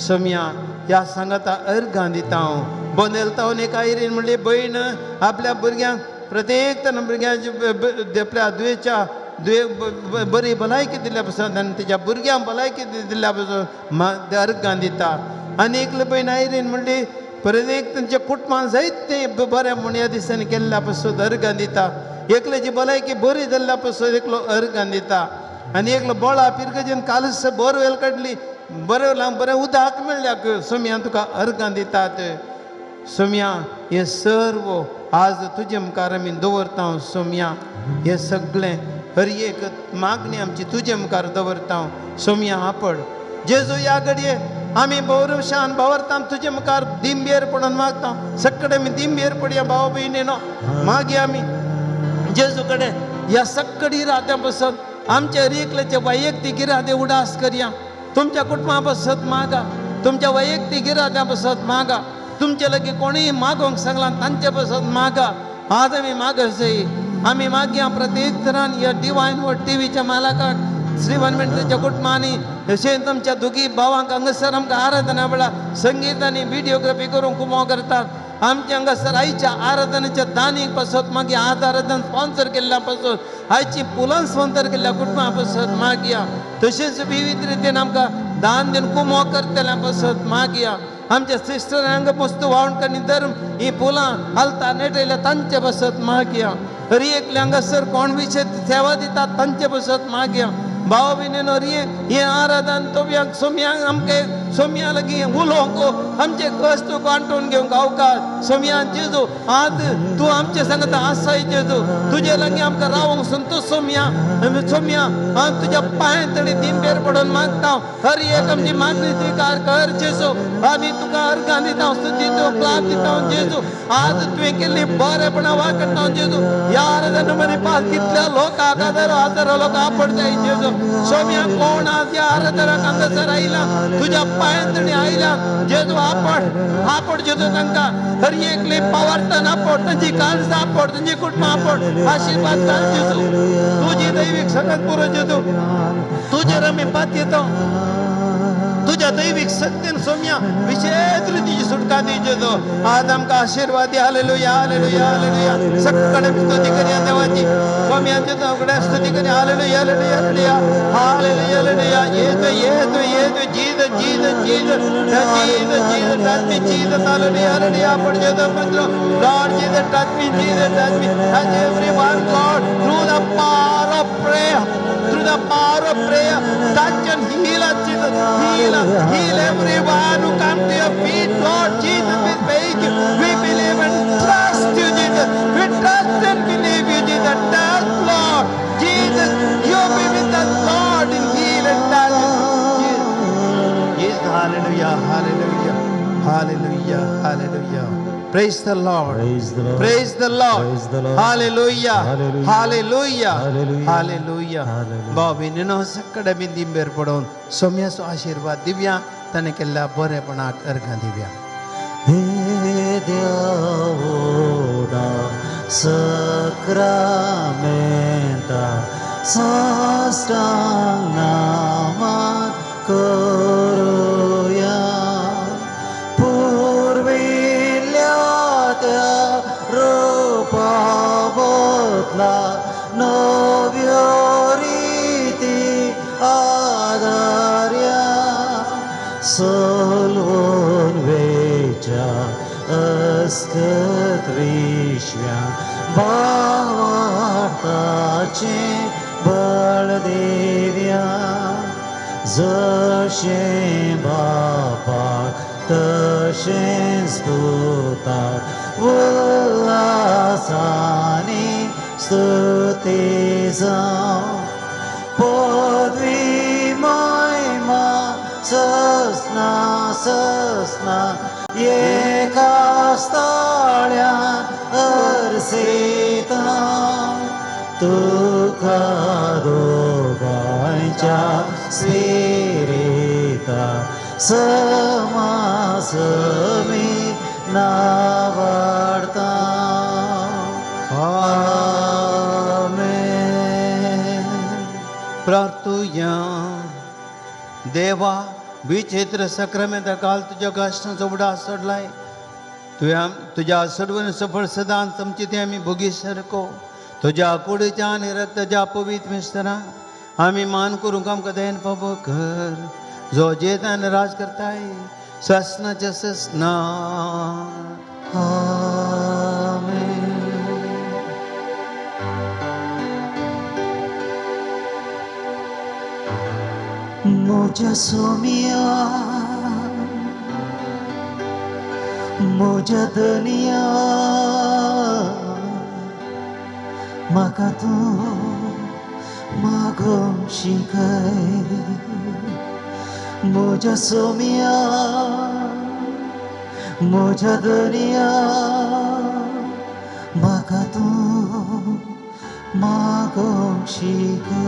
सोम्या. ह्या सांगाता अर्गां दिता हांव. बोंदेल तावन एक आयरीन म्हणली भयण आपल्या भुरग्यांक प्रत्येक तरान भुरग्यांची आपल्या दुयेच्या दुये बरी भलायकी दिल्ल्या पासून आनी तिच्या भुरग्यांक भलायकी दिल्ल्या पासून अर्गां दिता. आनी एकले भयण आयरीन म्हणली प्रत्येक तांच्या कुटुंबान जायते बरें म्हूण ह्या दिसांनी केल्ल्या पासून अर्गां दिता. एकल्याची भलायकी बरी जाल्ल्या पासून एकलो अर्गां दिता. आनी एकलो बोळा पिरगजेन कालच बोरवेल काडली बरें बरें उदक मेळ्ळ्याक सोम्या तुका अर्गां दितात. सोम्या हें सर्व आज तुजे मुखार आमी दवरता सोम्या हें सगळें हर एक मागणी आमची तुजे मुखार दवरता सोम्या. आपड जेजू ह्या घडये आमी भौरशान भावरता तुजे मुखार दिंबेर पडून मागता सगळे आमी दिंबेर पडया भाव भयणीनो मागीर आमी जेजू कडेन ह्या सगळी इराद्या पासत आमच्या एकल्याचे वैयक्तीक इरादे उडास करया. तुमच्या कुटुंबा पासत मागा तुमच्या वैयक्तीक इराद्या पासत मागा तुमचे लागीं कोणीय मागोंक सांगलां तांचे पासत मागा. आज आमी मागसय आमी मागया प्रत्येक तरान ह्या डिवायन वर्ड टिवीच्या मालकाक श्रीवन मेंटच्या कुटुंबांनी तशेंच आमच्या दोगी भावांक हांगासर आमकां आराधना वेळार संगीत आनी विडियोग्राफी करूंक कुमो करतात. आमच्या हांगासर आयच्या आराधनेच्या दानीक पासत मागीर आज आराधन स्पॉन्सर केल्ल्या पासत आयची पुलान स्पॉन्सर केल्ल्या कुटुंबा पासत मागया. तशेंच विविध रितीन आमकां दान दिवन कुमो करतल्या पासत मागया. आमच्या सिस्टर हांगा मस्त वावणकणी धर्म ही फुलां हालता नेटयल्या तांचे पासत मागया. हर एकले हांगासर कोण विशय सेवा दितात तांचे पासत मागया. भाव भयणीनो हें आराधन तोम्याक सोम्यांक आमकां सोम्या लागीं उलोवंक आमचे कश्ट वांटून घेवंक अवकाश सोम्या जेजू आज तूं आमचे सांगता आसाय जेजू तुजे लागीं आमकां रावंक संतोष सोम्या सोम्या हांव तुज्या पांय तडी दिंबेर पडून मागता हर एक आमची मागणी स्विकार कर जेजू आमी तुका अर्गां दिता स्तुती क्लाप दिता जेजू आज तुवें केल्ली बरेपणा वाकडता जेजू ह्या आराधना मदीं पास कितल्या लोकांक हजारो हजारो लोक आपडताय जेजू सोम्या कोण आज ह्या आराधनाक हांगासर आयला तुज्या पांयांतणी आयला जेजू आपड आपड जेजू तांकां हर एकली पावार्थान आपड तांची काळजां आपड तांची कुटुंबां आपड आशिर्वाद घाल जेजू तुजी दैवीक सकत पुरो जेजू तुजेर आमी पातयेता तुज्या दैवीक शक्तीन सोम्या विशेष रितीची सुटका दी जेजू आज आमकां आशिर्वाद दी. Hallelujah hallelujah hallelujah. सगळे स्तुती करया देवाची सोम्या जेजू सगळे स्तुती करया. Hallelujah hallelujah hallelujah hallelujah hallelujah. येजू येजू येजू Jesus Jesus Jesus Jesus Jesus touch me Jesus. Hallelujah hallelujah. आपण जेजू पुत्र Lord Jesus touch me Jesus touch me touch everyone Lord through the power of prayer, through the power of prayer, touch and heal us, Jesus. Heal us, heal everyone who come to your feet, Lord Jesus. We thank you. We believe and trust you, Jesus. We trust and believe you, Jesus. Touch, Lord Jesus. You be with us, Lord, and heal and touch. Jesus, hallelujah, hallelujah, hallelujah, hallelujah. Praise the Lord. Praise the Lord. Praise the Lord. Praise the Lord. Hallelujah. Hallelujah. Hallelujah. Hallelujah. Hallelujah. Hallelujah. भाव भयणीनो सगळे आमी दिंबेर पडोवन सोम्याचो आशिर्वाद दिवया ताणें केल्ल्या बरेपणाक अर्घां दिवया. हे देवोडा सक्रामेंता साष्टांग नामान करूया पुर्विल्ल्या त्या रूपा बदला नव्यो रिती आदार्या सलवून वेच्या अस्कत विश्व्या भावार्थाचें बळ देव्या जशें बापाक तशेंच पुताक उल्हासानी स्तुती जावं पदवी महिमा ससना ससना एका स्थाळ्यान अर्सिता तुका दोगांच्या स्पिरिता समासमी नावाडता. आमेन. प्रार्थुया. देवा विचित्र सक्रामेंता काल तुज्या कश्टांचो उगडास सोडलाय तुवें तुज्या सर्वन सफळ सदांच आमची ती आमी भोगी सारको तुज्या कुडीच्या आनी रक्ताच्या पवित्र मिस्तरा आमी मान करूंक आमकां दयेन फावो कर जो जेत आनी राज करताय ससनाच्या ससना. आमेन. म्हज्या सोम्या म्हज्या धनया म्हाका तूं मागोवंक शिकय म्हज्या सोम्या म्हज्या धनया म्हाका तूं मागोवंक शिकय.